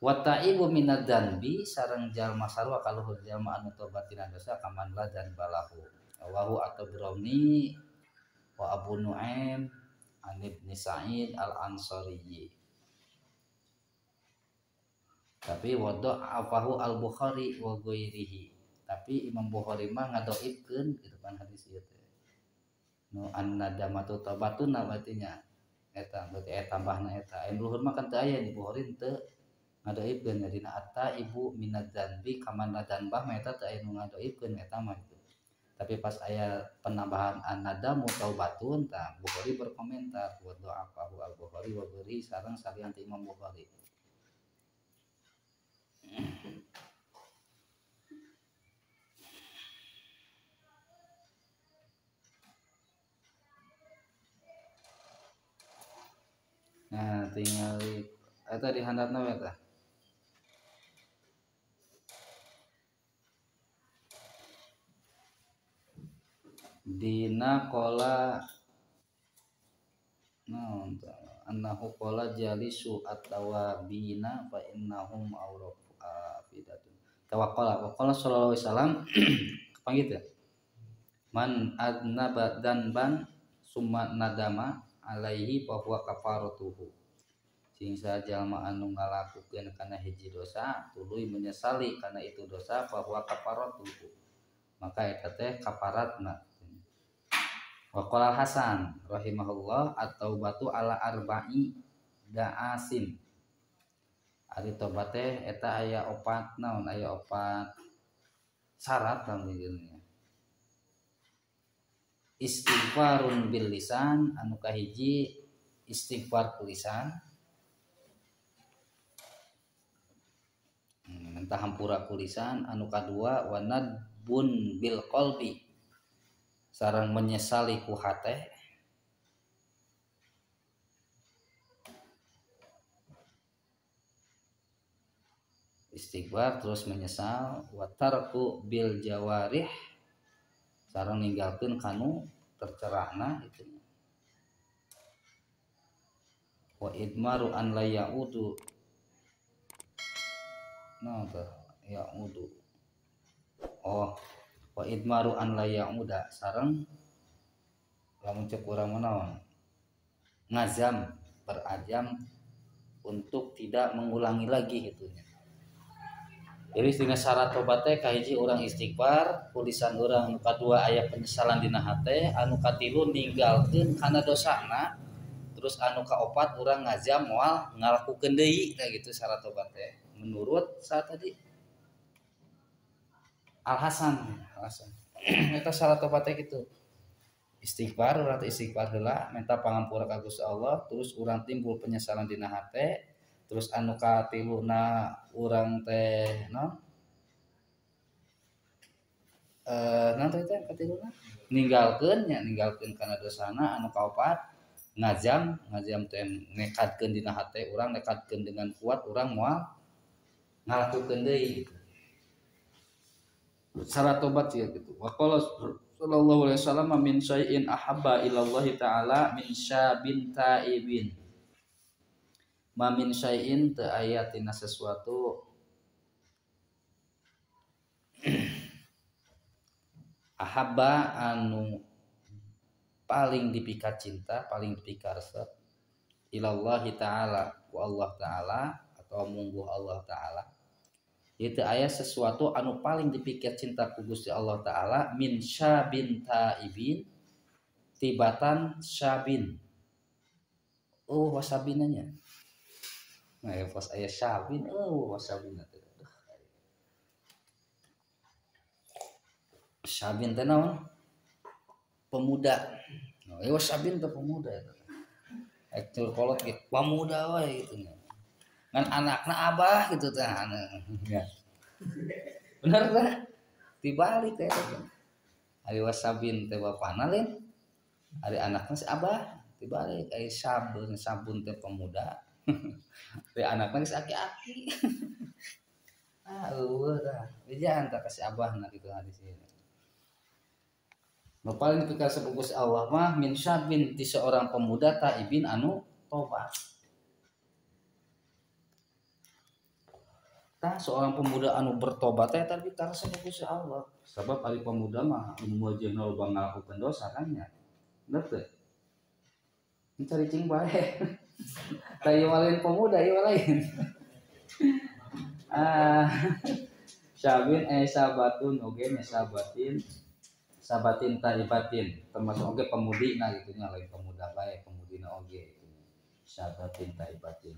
Wa taibu minadzanbi sareng jalma sarua kaluhur jalma anu tobat tina dosa kaman la dzanba lahu. Wahu atau Browni wa Abu Nu'aim an Ibni Sa'id al-Ansari. Tapi wadha'afahu al-Bukhari wa ghairihi. Tapi Imam Bukhari mah ngadoibkeun gitu kan hadis ieu teh. Nu an-nadamatu taubatun berarti nya eta berarti aya tambahna eta. Aya luhur mah kan teu aya di Bukhari teu ngadoibkeun dina atta ibu minadzanbi kaman ladzanbah mah eta teu aya nu ngadoibkeun eta mah gitu. Tapi pas aya penambahan an-nadamu taubatun tah Bukhari berkomentar wa dha'afahu al-Bukhari wa ghairi sareng salian ti Imam Bukhari. Nah, tinggal eta di handapna we tah. Dina qala naon annahu qala jalisu at-tawabina fa innahum awraf afidatun. Tawaqqala wa qala sallallahu alaihi wasallam kapanggih teh man adnaba danban summa nadama alaihi fa huwa kafaratuhu. Sing sajalma anu ngalakukeun kana hiji dosa tuluy menyesali kana itu dosa fa huwa kafaratuhu. Maka eta teh kafaratna. Wa qala Hasan rahimahullah at-taubatu ala arba'i da'asin. Ari tobat teh eta aya opat naon, aya opat syarat lamun dieu. Istighfarun bil lisan, anu kahiji istighfar ku lisan. Minta hampura ku lisan, anu kadua wanadbun bil qalbi. Sareng menyesali ku hate. Istighfar terus menyesal, wa tarku bil jawarih sareng ninggalkeun kanu tercerahna itu. Wa idmaru an la ya'udu. Nah, teh ya'udu. Oh, wa idmaru an la ya'uda sareng lamun cek urang mah naon? Ngazam, berajam untuk tidak mengulangi lagi gitunya. Jadi dina syarat tobat teh kahiji urang istighfar, tulisan urang, kadua aya penyesalan dina hate, anu katilu ninggalkeun kana dosana, terus anu kaopat urang ngazam moal ngalakukeun deui tah gitu syarat tobat teh. Menurut saat tadi Al Hasan, Hasan. Eta syarat tobat teh gitu. Istighfar urang teh istighfar heula, minta pangampura ka Gusti Allah, terus urang timbul penyesalan dina hate. Terus anu katiluna urang teh naon? Naon teh katiluna? Ninggalkeun nya, ninggalkeun kana dosana, anu kaopat ngajam, ngajam teh nekadkeun dina hate urang, nekadkeun dengan kuat urang moal ngalakukeun deui gitu. Syarat tobat ya gitu. Wa qala sallallahu alaihi wasallam min syai'in ahabba ilallahi ta'ala min syabin ta'ibin. Ma min syai'in teu aya tina sesuatu ahabba anu paling dipika cinta, paling dipika resep ilallahi ta'ala ku Allah ta'ala atau mungguh Allah ta'ala. Itu aya sesuatu anu paling dipikir cinta ku Gusti Allah ta'ala min syabin ta'ibin tibatan syabin. Oh wasabinanya. Nah, ya pas aya syabin, oh wasabin teh. Syabin teh naon? Pemuda. Oh, ya wasabin teh pemuda eta. Ektur kolot ge pemuda wae gitu nya. Ngan anakna abah gitu teh. Ya. Bener teh? Dibalik teh eta. Ari wasabin teh bapana lain. Ari anakna si abah, dibalik ari sabun, sabun teh pemuda. Ari anakna geus aki-aki. Ah, eueuh tah. Bejaan tah ka si abahna kitu hadis ieu. Nu paling dipikir Gusti Allah mah min syabin ti seorang pemuda taibin anu tobat. Tah seorang pemuda anu bertobat teh tapi karena Gusti Allah. Sebab ari pemuda mah wajahna loba ngalakukeun dosa kan nya. Bener teu? Cari cing bae. Tah ieu mah lain pemuda, ieu mah lain. Ah, syabin sabatun oge nya sabatin. Sabatin taibatin termasuk oge pemudi nah gitu nya, lain pemuda bae, pemudina oge gitu nya. Sabatin taibatin.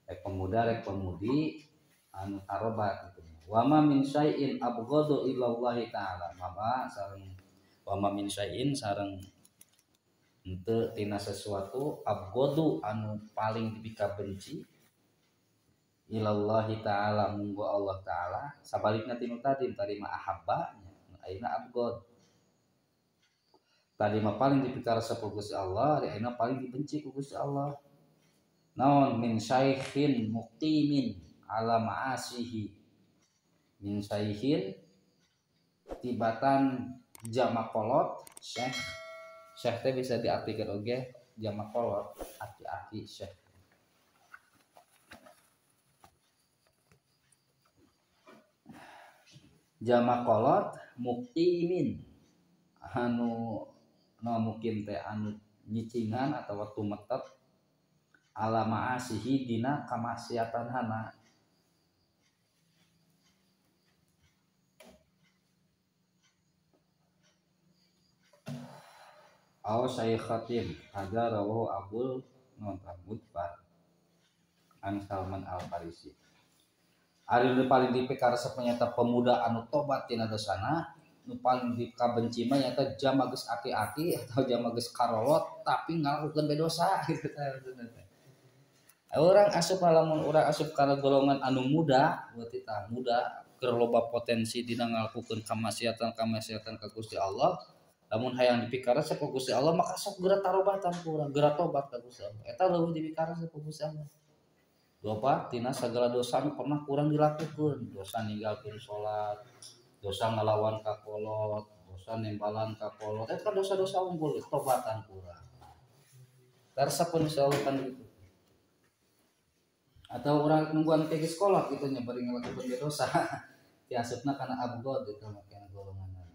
Rek pemuda rek pemudi anu tarobat gitu nya. Wa ma min syai'in abghadu ilallahi ta'ala. Mama sareng wa ma min syai'in sareng henteu tina sesuatu abghadu anu paling dipika benci ilallahi ta'ala munggo Allah ta'ala. Sabalikna tinu tadi, tadi mah ahabba nya, ayeuna abghad. Tadi mah paling dipikaresep ku Gusti Allah, ari ayeuna paling dibenci ku Gusti Allah. Naon min syaikhin muqimin ala ma'asihi. Min syaikhin tibatan jama kolot, syekh. Syekh teh bisa diartikan oge jama kolot, aki-aki syekh. Jama kolot muqimin anu no mungkin teh anu nyicingan atau tumetet ala ma'asihi dina kamaksiatan hana. Aw syaikhatin hadza rawahu Abul Mudfar an Salman Al-Farisi. Ari nu paling dipikaresep nyata pemuda anu tobat tina dosana, nu paling dikabenci mah nyata jama geus aki-aki atau jama geus karolot tapi ngalakukeun bae dosa gitu teh. Urang asup lamun urang asup kana golongan anu muda, berarti tah muda keur loba potensi dina ngalakukeun kamaksiatan-kamaksiatan ka Gusti Allah. Lamun hayang dipikaresep ku Gusti Allah maka sok geura tarobatan ku urang, geura tobat ka Gusti Allah. Eta leuwih dipikaresep ku Gusti Allah. Dopa tina segala dosa nu pernah kurang dilakukeun, dosa ninggalkeun salat, dosa ngalawan ka kolot, dosa nembalan ka kolot, eta kan dosa-dosa unggul tobatan kurang. Karesepun insyaallah kan gitu. Atau urang nungguan ke sekolah kitu nya bari ngalakukeun dosa. Diasupna kana abgod itu mah kana golonganna.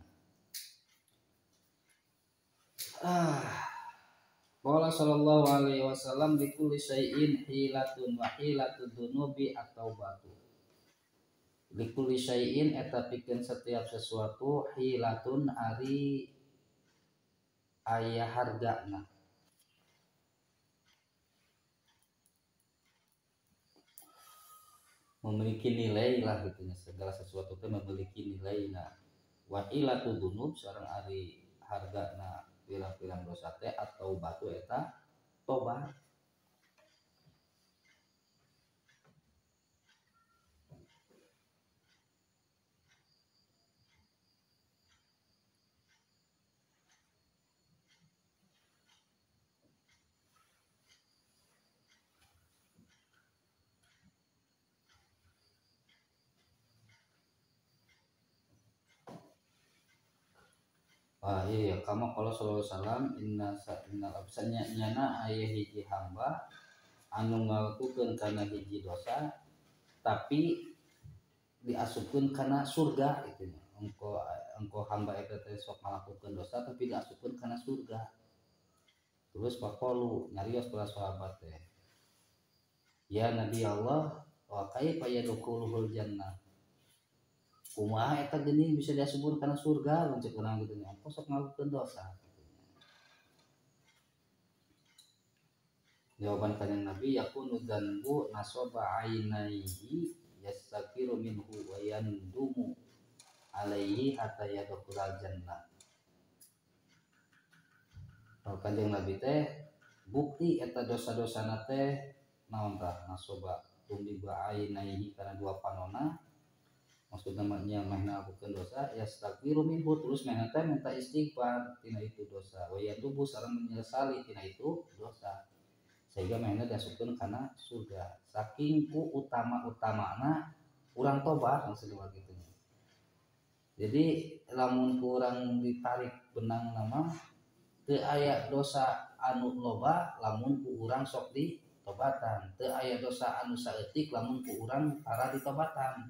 Qala sallallahu alaihi wasallam likulli syai'in hilatun wa hilatud dunubi at-taubatu. Likulli syai'in eta pikeun setiap sesuatu hilatun ari aya hargana. Memiliki nilai lah gitu nya, segala sesuatu teh memiliki nilai. Nah, wa hilatud dunub sareng ari hargana pirang-pirang dosa teh atau batu eta tobat. Ah iya, kama qala sallallahu alaihi wasallam inna innal absanya nyana aya hiji hamba anu ngalakukeun kana hiji dosa tapi diasupkeun kana surga gitu nya. Engko hamba eta teh sok ngalakukeun dosa tapi diasupkeun kana surga. Terus faqalu nyarios para sahabat teh, ya Nabi Allah, wa kaifa yadkhuluhul jannah? Kumaha eta geuning bisa diasupkeun kana surga lanceuk urang gitu nya. Engko sok ngalakukeun dosa gitu nya. Jawaban kanjeng Nabi yakunu dzanbu nasaba ainaihi yastakiru minhu wa yandumu alaihi hatta yadkhulal jannah. Kalau kanjeng Nabi teh bukti eta dosa-dosana teh naon tah nasoba tumiba ainaihi kana dua panona, maksudna mah nya mehna lakukeun dosa yastaghfiru minhu terus mehna teh minta istighfar tina itu dosa wa yandubu sareng menyesali tina itu dosa sehingga mehna diasupkeun kana surga. Saking ku utama-utamana urang tobat maksudna kitu nya. Jadi lamun ku urang ditarik benang nama teu aya dosa anu loba lamun ku urang sok ditobatan, teu aya dosa anu saeutik lamun ku urang tara ditobatan.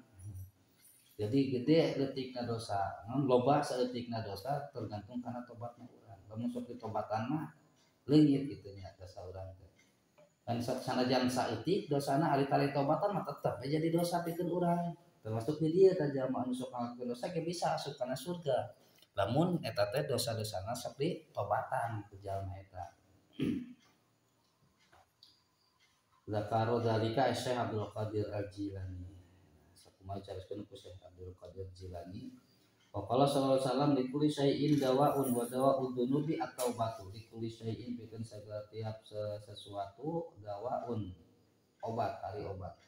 Jadi gede leutikna dosa, loba saeutikna dosa tergantung kana tobatna urang. Lamun sok ditobatan mah leungit kitu nya dosa urang teh. Dan sanajan saeutik dosana ari tara tobatan mah tetep we jadi dosa pikeun urang. Termasuk di dieu teh jalma anu sok ngalakukeun dosa ge bisa asup kana surga. Lamun eta teh dosa-dosana sok ditobatan ku jalma eta. Zakaru dzalika Syekh Abdul Qadir Al-Jilani. Sakumaha caroskeun ku Syekh Abdul Qadir Jilani. Wa qala sallallahu alaihi wasallam likulli syai'in dawa'un wa dawa'ud dunubi at-taubatu. Likulli syai'in pikeun sagala tiap sesuatu dawa'un obat, ari obat.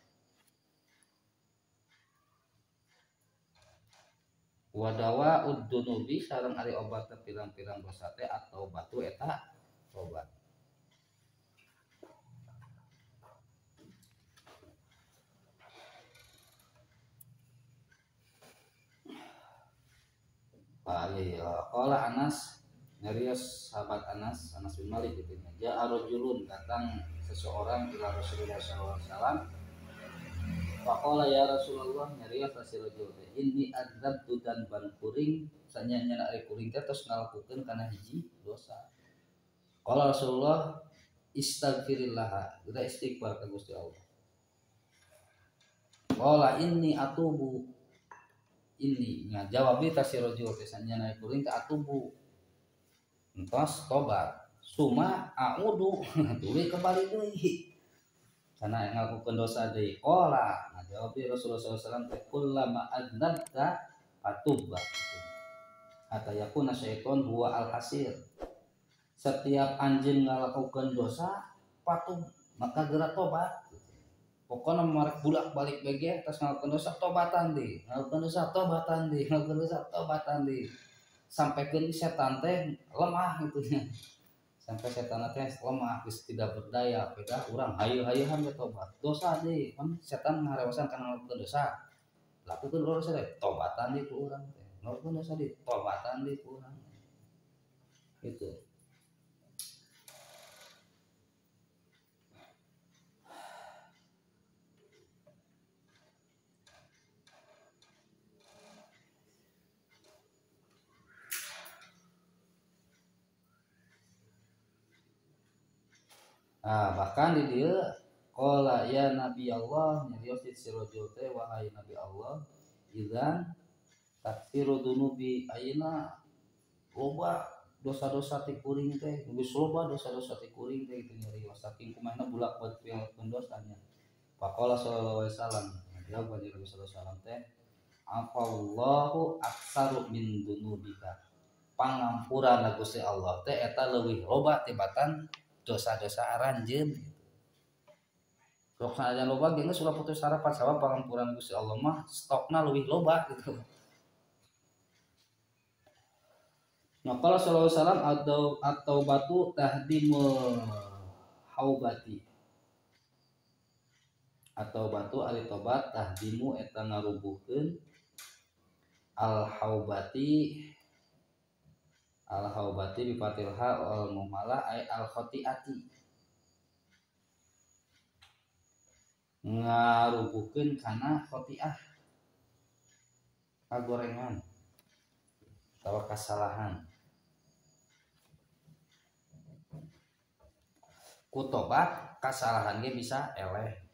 Wa dawa'ud dunubi sareng ari obat teh pirang-pirang dosa teh atau batu eta tobat. Qala Anas, nyarios sahabat Anas, Anas bin Malik gitu nya. Ja'a rajulun, datang seseorang ila Rasulullah sallallahu alaihi wasallam. Faqala ya Rasulullah, nyarios si rajul teh, inni adzabtu danban kuring, sanyanya ari kuring teh tos ngalakukeun kana hiji dosa. Qala Rasulullah istaghfirillah, udah istighfar ka Gusti Allah. Qala inni atubu. Ini nya jawab di si rajul teh sanyana kuring teh atubu. Entos tobat suma a'udu tuluy kembali deui karena ngalakukeun dosa deui. Qala ngajawab Rasulullah sallallahu alaihi wasallam teh kullama adnabta fatubba hatta yakuna syaiton huwa al-hasir. Setiap anjeun ngalakukeun dosa patuh maka geura tobat. Pokona marek bulak-balik bege atas ngalakukeun dosa tobatan deui, ngalakukeun dosa tobatan deui, ngalakukeun dosa tobatan deui. Sampaikan setan teh lemah gitu nya. Sampai setan teh lemah geus tidak berdaya, beda urang hayu-hayuhan we tobat. Dosa deui, kan setan ngarewasan kana ngalakukeun dosa. Lakukeun dosa teh tobatan deui ku urang teh. Ngalakukeun dosa deui tobatan deui ku urang. Gitu. Nah, bahkan di dia qala ya Nabi Allah nyarios si rajul teh wahai Nabi Allah idzan taksiru dunubi ayeuna loba dosa-dosa ti kuring teh geus loba dosa-dosa ti kuring teh kitu nyarios saking kumahna bulak-balik ngalakukeun dosanya. Faqala sallallahu alaihi wasallam jawab Nabi sallallahu alaihi wasallam teh afallahu aktsaru min dunubika. Pangampurana Gusti Allah teh eta leuwih loba tibatan dosa-dosa aranjeun. Sok sanajan loba ge geus ulah putus harapan sabab pangampuran Gusti Allah mah stokna leuwih loba gitu. Nah, qala sallallahu alaihi wasallam atau batu tahdimul haubati. Atau batu ari tobat tahdimu eta ngarubuhkeun al haubati. Al haubati bi fatil ha wal mumalah ay al khati'ati. Ngarubuhkeun kana khati'ah kagorengan atawa kasalahan. Ku tobat kasalahan ge bisa eleh.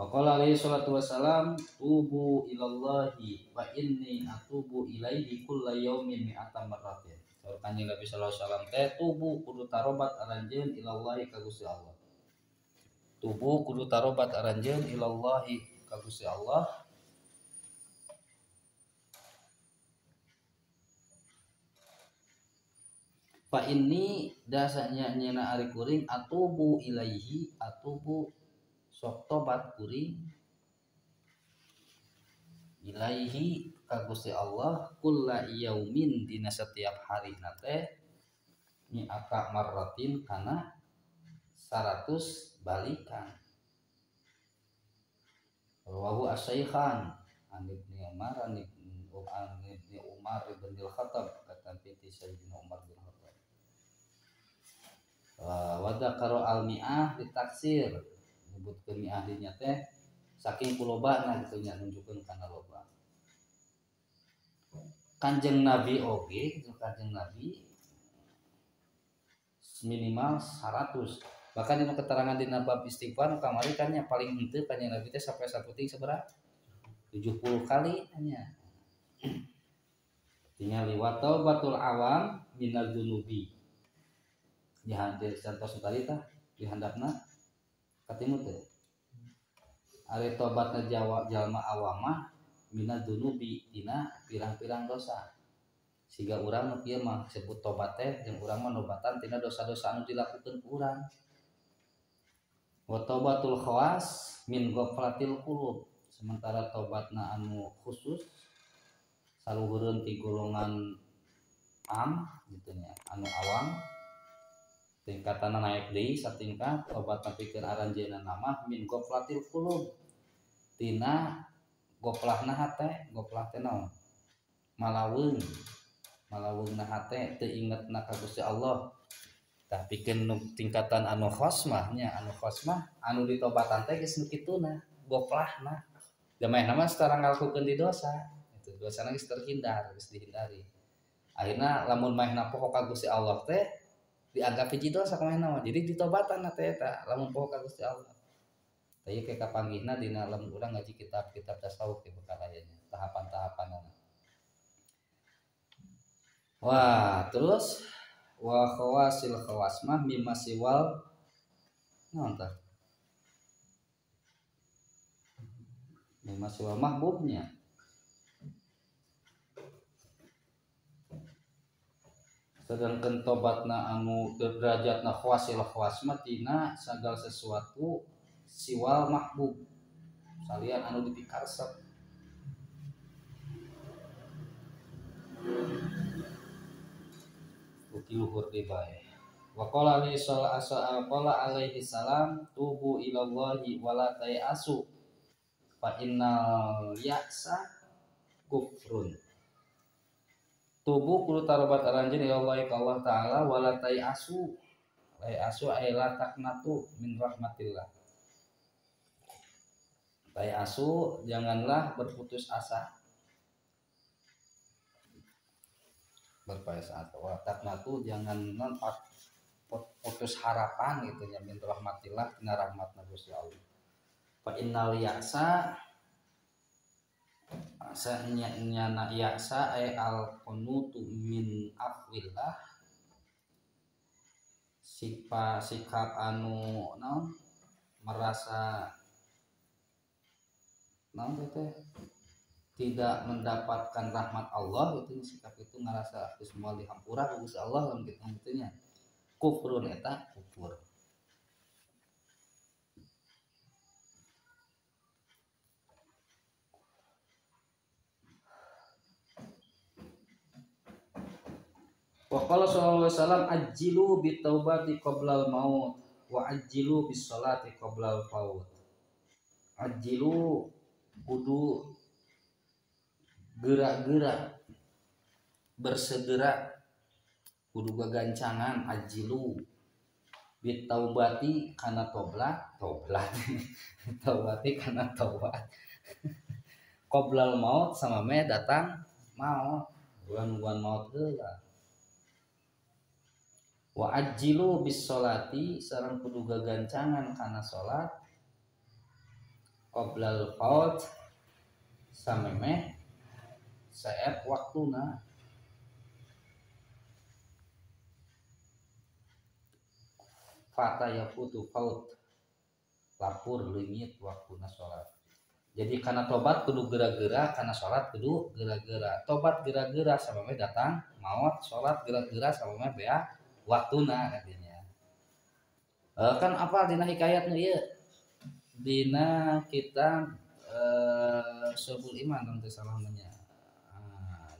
Waqala alaihi salatu wassalam tubu ilallahi wa inni atubu ilaihi kulla yaumin mi'ata marratin. Saur Kanjeng Nabi sallallahu alaihi wasallam teh tubu kudu tarobat aranjeun ilallahi ka Gusti Allah. Tubu kudu tarobat aranjeun ilallahi ka Gusti Allah. Fa inni dasanya nyena ari kuring atubu ilaihi atubu sok tobat kuring ilaihi ka Gusti Allah kulla yaumin dina setiap hari nate mi'ata marratin kana 100 balikan. Rawahu asy-Syaikhan an Ibnu Umar an Ibnu Umar bin Al-Khattab kata piti Sayyidina Umar bin Khattab. Wa dzakara al-mi'ah ditaksir nyebutkeun mi'ah dinya teh saking kulobana kitu nya nunjukkeun kana loba. Kanjeng Nabi oge kitu Kanjeng Nabi minimal 100. Bahkan dina keterangan dina bab istighfar kamari kan nya paling henteu Kanjeng Nabi teh sampai saputing sabaraha? 70 kali nya. Tinggal wa taubatul awam minadz dzunubi. Dihandap santos tadi tah dihandapna katimu teh. Ari tobatna jalma awamah minadz dzunubi dina pirang-pirang dosa. Siga urang nu kieu mah sebut tobat teh jeung urang mah nobatan tina dosa-dosa anu dilakukeun ku urang. Wa taubatul khawas min ghaflatil qulub. Sementara tobatna anu khusus saluhureun ti golongan am gitu nya, anu awam tingkatanna naik deui satingkat tobatna pikeun aranjeunna mah min ghaflatil qulub tina goplahna hate, goplah teh naon? Malaweung. Malaweungna hate teu ingetna ka Gusti Allah. Tah pikeun nu tingkatan anu khosmah nya, anu khosmah anu ditobatan teh geus nu kituna, goplahna. Da manehna mah secara ngalakukeun di dosa, itu dosana geus terhindar, geus dihindari. Akhirna lamun manehna poho ka Gusti Allah teh Dianggap hiji dosa kumaha mah. Jadi ditobatan teh eta lamun poho ka Gusti Allah. Tah ieu ke kapanggihna dina lamun urang ngaji kitab-kitab tasawuf di perkara ieu tahapan-tahapanna. Wah, terus wa khawasil khawas mah mimma siwal naon tah? Mimma siwal mahbubnya. Sedangkan tobatna anu derajatna khawasil khawas mah tina sagala sesuatu siwal mahbub salian anu dipikaresep. Uti luhur deui bae. Wa qala li alaihi salam tubu ilallahi wala tayasu fa innal ya'sa kufrun. Tubu kudu tarobat aranjeun ilallahi ka Allah taala wala tayasu. Tayasu ay la taqnatu min rahmatillah. Tayasu janganlah berputus asa. Berputus asa wa taqnatu jangan non putus harapan gitu nya min rahmatillah tina rahmatna Gusti Allah. Fa innal ya'sa asa nyana ya'sa ay al qunutu min afwillah sifat sikap anu naon merasa naon teh tidak mendapatkan rahmat Allah itu sikap itu ngerasa geus moal dihampura ku Gusti Allah lamun kitu kitu nya kufrun eta kufur. Wa qala sallallahu alaihi wasallam ajjilu bitaubati qoblal maut wa ajjilu bis salati qoblal faut. Ajjilu kudu gerak-gerak bersegera kudu gagancangan ajilu bitaubati kana toblat toblat taubati kana taubat qoblal maut sama me datang maut bulan-bulan maut heula. Wa ajilu bis sholati sareng kudu gagancangan kana salat qoblal faut samemeh saep waktuna. Fata yafutu faut lapur leungit waktuna salat. Jadi kana tobat kudu geura-geura, kana salat kudu geura-geura. Tobat geura-geura samemeh datang maot, salat geura-geura samemeh bea waktuna katanya. Kan apa dina hikayat nu ieu? Dina kitab Syu'abul Iman teu salah nya.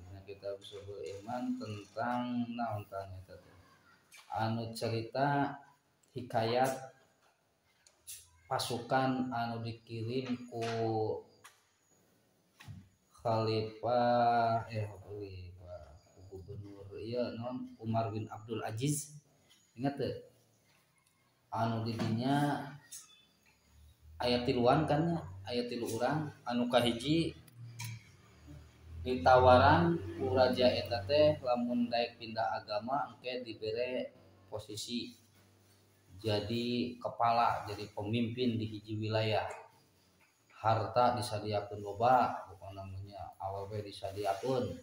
Dina kitab Syu'abul Iman tentang naon tah eta teh. Anu cerita hikayat pasukan anu dikirim ku khalifah ku gubernur ieu naon Umar bin Abdul Aziz. Ingat teu? Anu didinya aya tiluan kan nya, aya tilu urang anu kahiji ditawaran ku raja eta teh lamun daek pindah agama engke dibere posisi jadi kepala, jadi pemimpin di hiji wilayah. Harta disadiakeun loba, pokona namanya awewe disadiakeun.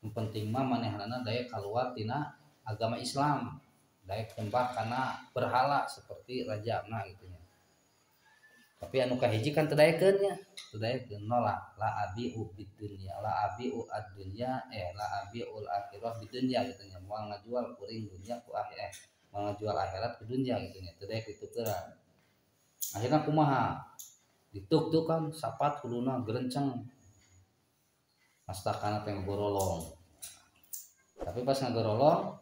Nu penting mah manehanana daek kaluar tina agama Islam, daek tembak kana berhala seperti rajana gitu nya. Tapi anu kahiji kan teu daekeun nya, teu daekeun nolak la abiu bidunya, la abiu ad-dunya, la abiul akhirah bidunya gitu nya, moal ngajual kuring dunya ku akhir moal ngajual akhirat ku dunya gitu nya, teu daek ditukeran. Akhirna kumaha? Dituk-tuk kan sapat huluna gerenceng. Mastakana teh ngagorolong. Tapi pas ngagorolong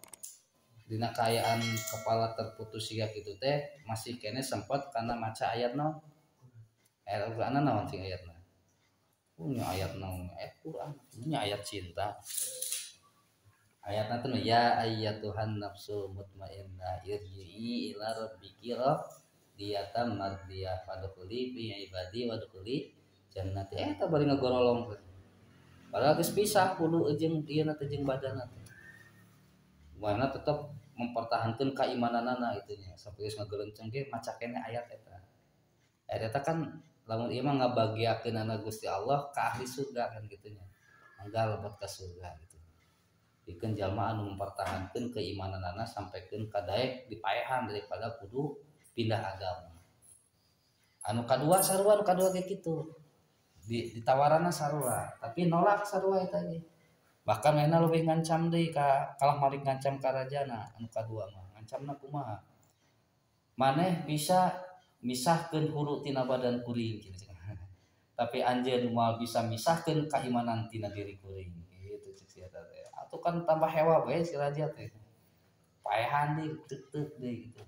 dina kaayaan kepala terputus siga kitu teh masih kene sempat kana maca ayat naon? Ayat Al-Qur'an naon sing ayatna? Punya ayat naon? Ayat Quran, punya ayat cinta. Ayatna teh ya ayyatuhan nafsul mutmainnah irji'i ila rabbiki radiyatan mardiyah fadkhuli fi ibadi wadkhuli jannati. Eta bari ngagorolong teh. Padahal geus pisah kudu jeung ieu teh jeung badanna teh. Mana tetep Mempertahankan keimananana itu nya sampai geus ngagelenceng ge maca keneh ayat eta. Ayat eta kan lamun ieu mah ngabagiakeunana Gusti Allah ka ahli surga kan kitu nya. Mangga lebet ka surga gitu. Pikeun jalma anu mempertahankeun keimananana sampaikeun ka daek dipaehan daripada kudu pindah agama. Anu kadua sarua, anu kadua ge kitu. Ditawaranna sarua, tapi nolak sarua eta ge. Bahkan mainna leuwih ngancam deui ka kalah malik ngancam ka rajana anu kadua mah. Ngancamna kumaha? Maneh bisa misahkeun hulu tina badan kuring cenah. Tapi anjeun moal bisa misahkeun kaimanan tina diri kuring gitu cek si eta teh. Atuh kan tambah hewa bae si raja teh. Paehan deui teuk-teuk deui gitu.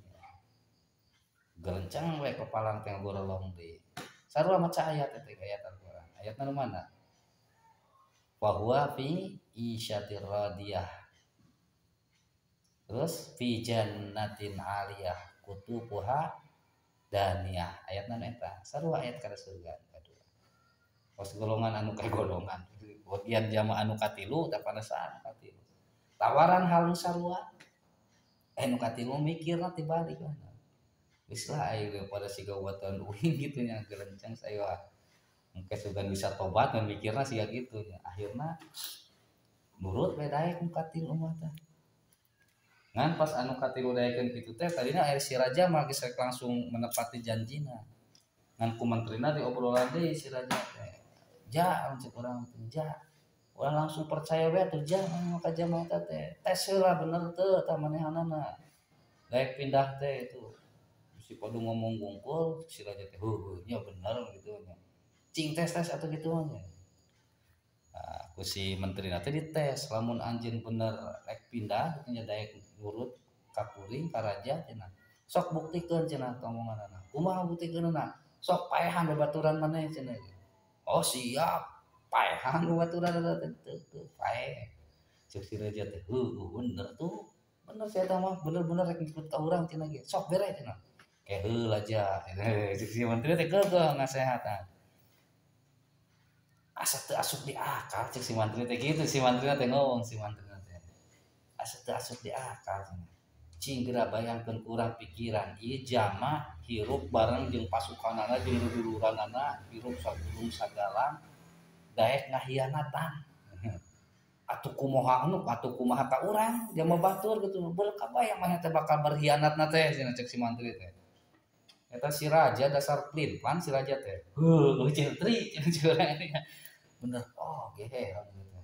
Gelenceng we kepalang teh gorolong deui. Sarua maca ayat teh ayat Al-Qur'an. Ayatna nu mana? Bahwa fi isyatir radiyah. Terus fi jannatin aliyah kutubuha daniyah. Ayatna nu eta. Sarua ayat kana surga kadua. Pas golongan anu ka golongan. Bagian jamaah anu katilu tah panasaan katilu. Tawaran hal nu sarua. Nu katilu mikirna tibalik lah. Geus lah ayeuna pada siga watan uing gitu nya gelenceng saya. Mungkin sugan bisa tobat dan mikirna siga gitu nya. Akhirna nurut we daek nu katilu mah teh. Ngan pas anu katilu daekeun kitu teh tadina aya si raja mah geus rek langsung menepati janjina. Ngan ku menterina diobrolan deui si raja teh. Ja cek urang teh ja. Urang langsung percaya we atuh ja anu ka jamaah eta teh. Tes heula bener teu tah manehanana. Daek pindah teh itu. Si padu ngomong gungkul si raja teh heuh nya bener gitu nya. Cing tes tes atau gitu nya. Nah, ku si menteri teh dites lamun anjeun bener rek pindah nya daek nurut ka kuring ka raja cenah. Sok buktikeun cenah omonganana. Kumaha buktikeunna? Sok paehan babaturan maneh cenah. Oh siap. Paehan babaturan teh teu paeh. Cek si raja teh heuh bener tuh. Bener saya teh mah bener-bener rek ngikut ka urang cenah ge. Sok bere cenah. Ke heula aja. Cek si menteri teh keukeuh ngasehatan. Asa teu asup di akal cek si mantri teh gitu, si mantri teh ngomong si mantri teh. Asa teu asup di akal cenah. Cing geura bayangkeun kurang pikiran ieu jama hirup bareng jeung pasukanana jeung duduluranana hirup sagunung sagalang daek ngahianatan. Atuh kumaha anu atuh kumaha ka urang jama batur gitu berkabayang maneh teh bakal berkhianatna teh cenah cek si mantri teh. Eta si raja dasar plin-plan si raja teh. Heuh, cenah tri cenah bener oh gehe gitu.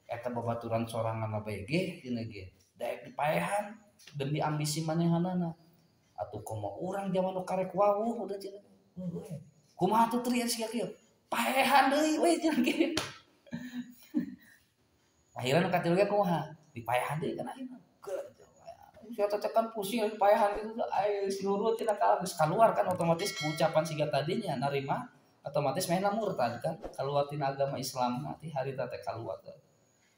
Eta babaturan sorangan bae ge cenah ge. Daek dipaehan demi ambisi manehanana. Atuh komo urang jaman nu karek wawuh udah cenah. Heuh. Kumaha tuh tri sia kieu? Paehan deui we cenah ge. Akhirna nu katilu ge kumaha? Dipaehan deui kan akhirna. Sia teh kan pusing paehan itu ai nurut cenah ka geus kaluar kan otomatis ucapan siga tadinya narima otomatis mainna murtad kan kaluar tina agama Islam mah ti harita teh kaluar teh.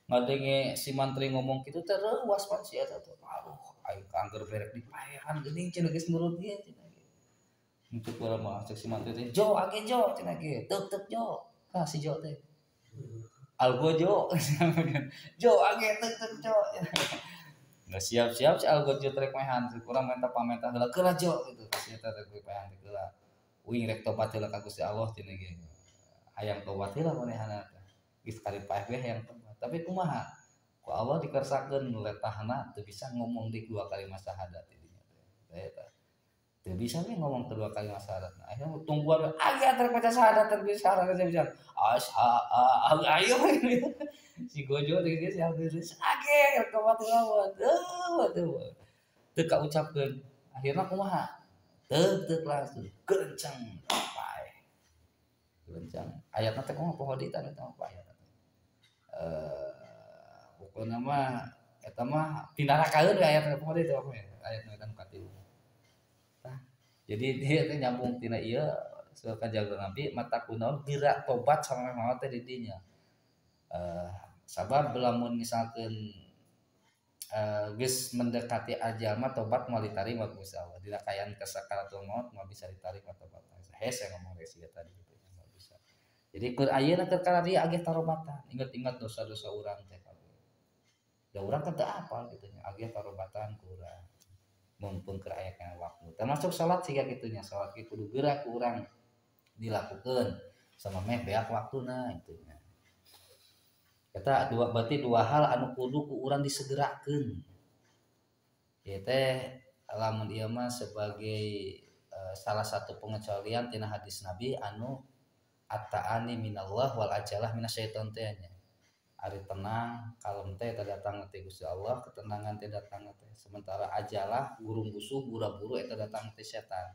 Ngadenge si mantri ngomong kitu teh reuas pan si eta teh. Aduh aing angger berek dipaehan geuning cenah geus nurut ge cenah ge. Untuk urang mah cek si mantri teh jo age jo cenah ge teuk-teuk jo. Ka si jo teh. Algojo jo age teuk-teuk jo. Nggak siap-siap si algojo trek mehan kurang minta pamentah heula keula jo gitu si eta teh paehan teh heula. Uing rek tobat heula ka Gusti Allah cenah ge. Hayang tobat heula manehna teh. Geus kali paeh ge hayang tobat. Tapi kumaha? Ku Allah dikersakeun letahna teu bisa ngomong di dua kalimat syahadat dinya teh. Eta. Teu bisa we ngomong kedua kalimat syahadat. Akhirnya tungguan aya trek maca syahadat teu bisa syahadat bisa. Asha ayo si Gojo teh geus geus age rek tobat heula. Teu teu kaucapkeun. Akhirna kumaha? Teuk langsung kencang pae. Kencang. Ayatna teh kumaha poho di eta mah ayatna. Pokona mah eta mah tinarakaeun we ayatna poho di teh ayatna kan katilu. Tah. Jadi dia teh nyambung tina ieu surah Kanjeng Nabi mata kunaon geura tobat sama maot teh di dinya. Sabab lamun misalkeun geus mendekati ajal mah tobat moal ditarima ku Gusti Allah. Dina kaayaan kesakaratul maut moal bisa ditarima tobat. Hese ngomong resi tadi gitu moal bisa. Jadi keur ayeuna keur kana dia ageh tarobatan, ingat-ingat dosa-dosa urang teh kabeh. Da urang kan teu apal kitu nya agia tarobatan ku urang. Mumpung keur aya kana waktu. Termasuk salat siga kitu nya, salat ge kudu geura ku urang dilakukeun sama meh beak waktuna kitu nya. Eta dua berarti dua hal anu kudu ku urang disegerakeun. Ieu teh lamun ieu mah sebagai salah satu pengecualian tina hadis Nabi anu at-ta'ani minallah wal ajalah minasyaiton teh nya. Ari tenang kalem teh eta datang teh Gusti Allah, ketenangan teh datang teh. Sementara ajalah gurung gusuh gura-guru eta datang teh setan.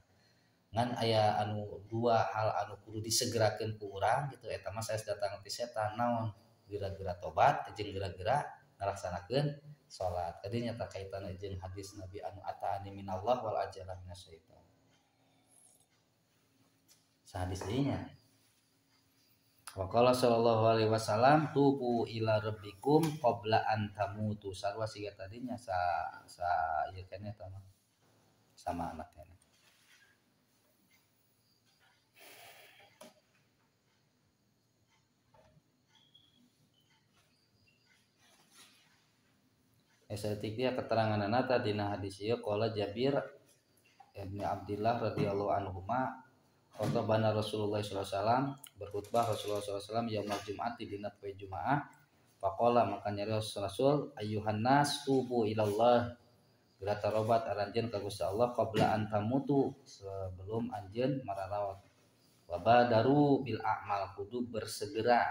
Ngan aya anu dua hal anu kudu disegerakeun ku urang gitu eta mah saes datang teh setan naon? Gera-gera tobat jeung gera-gera ngalaksanakeun salat. Tadi nyata kaitan jeung hadis Nabi anu at-ta'ani minallah wal ajalah minasyaiton. Sahadis deui nya. Wa qala sallallahu alaihi wasallam tubu ila rabbikum qabla an tamutu. Sarua siga tadinya sa sa ieu keneh tah sama anaknya. Esetik dia keteranganna tadi dina hadis ieu qala Jabir ibni Abdillah radhiyallahu anhuma khotbahna Rasulullah sallallahu alaihi wasallam berkhutbah Rasulullah sallallahu alaihi wasallam yaumul jum'ati dina poe Jumaah faqala maka nyarios Rasul ayyuhan nas tubu ilallah geura tarobat aranjeun ka Gusti Allah qabla an tamutu sebelum anjeun mararaot wa badaru bil a'mal kudu bersegera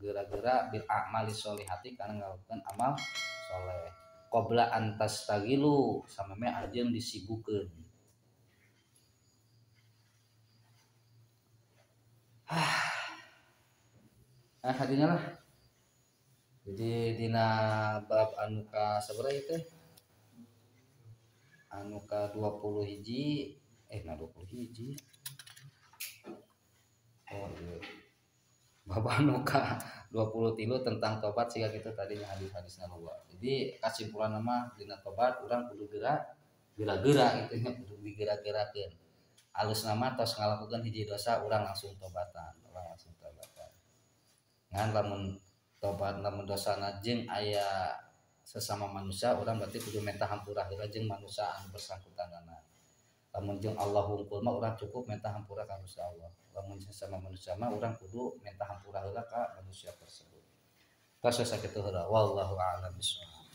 gera-gera bil a'mali sholihati kana ngalakukeun amal soleh qabla an tastagilu sameme anjeun disibukeun. Ah hadinya lah. Jadi dina bab anu ka sabaraha ieu teh? Anu ka 20 hiji, nah 20 hiji. Oh iya. Bab anu ka 23 tentang tobat siga kitu tadinya hadis-hadisna loba. Jadi kasimpulanna mah dina tobat urang kudu geura-geura gitu nya, kudu digera-gerakeun. Alusna mah tos ngalakukeun hiji dosa urang langsung tobatan, urang langsung tobatan. Ngan lamun tobat lamun dosana jeung aya sesama manusia urang berarti kudu minta hampura heula jeung manusia anu bersangkutanana. Lamun jeung Allah hungkul mah urang cukup minta hampura ka Gusti Allah. Lamun sesama manusia mah urang kudu minta hampura heula ka manusia tersebut. Tos sakitu heula wallahu a'lam bishawab.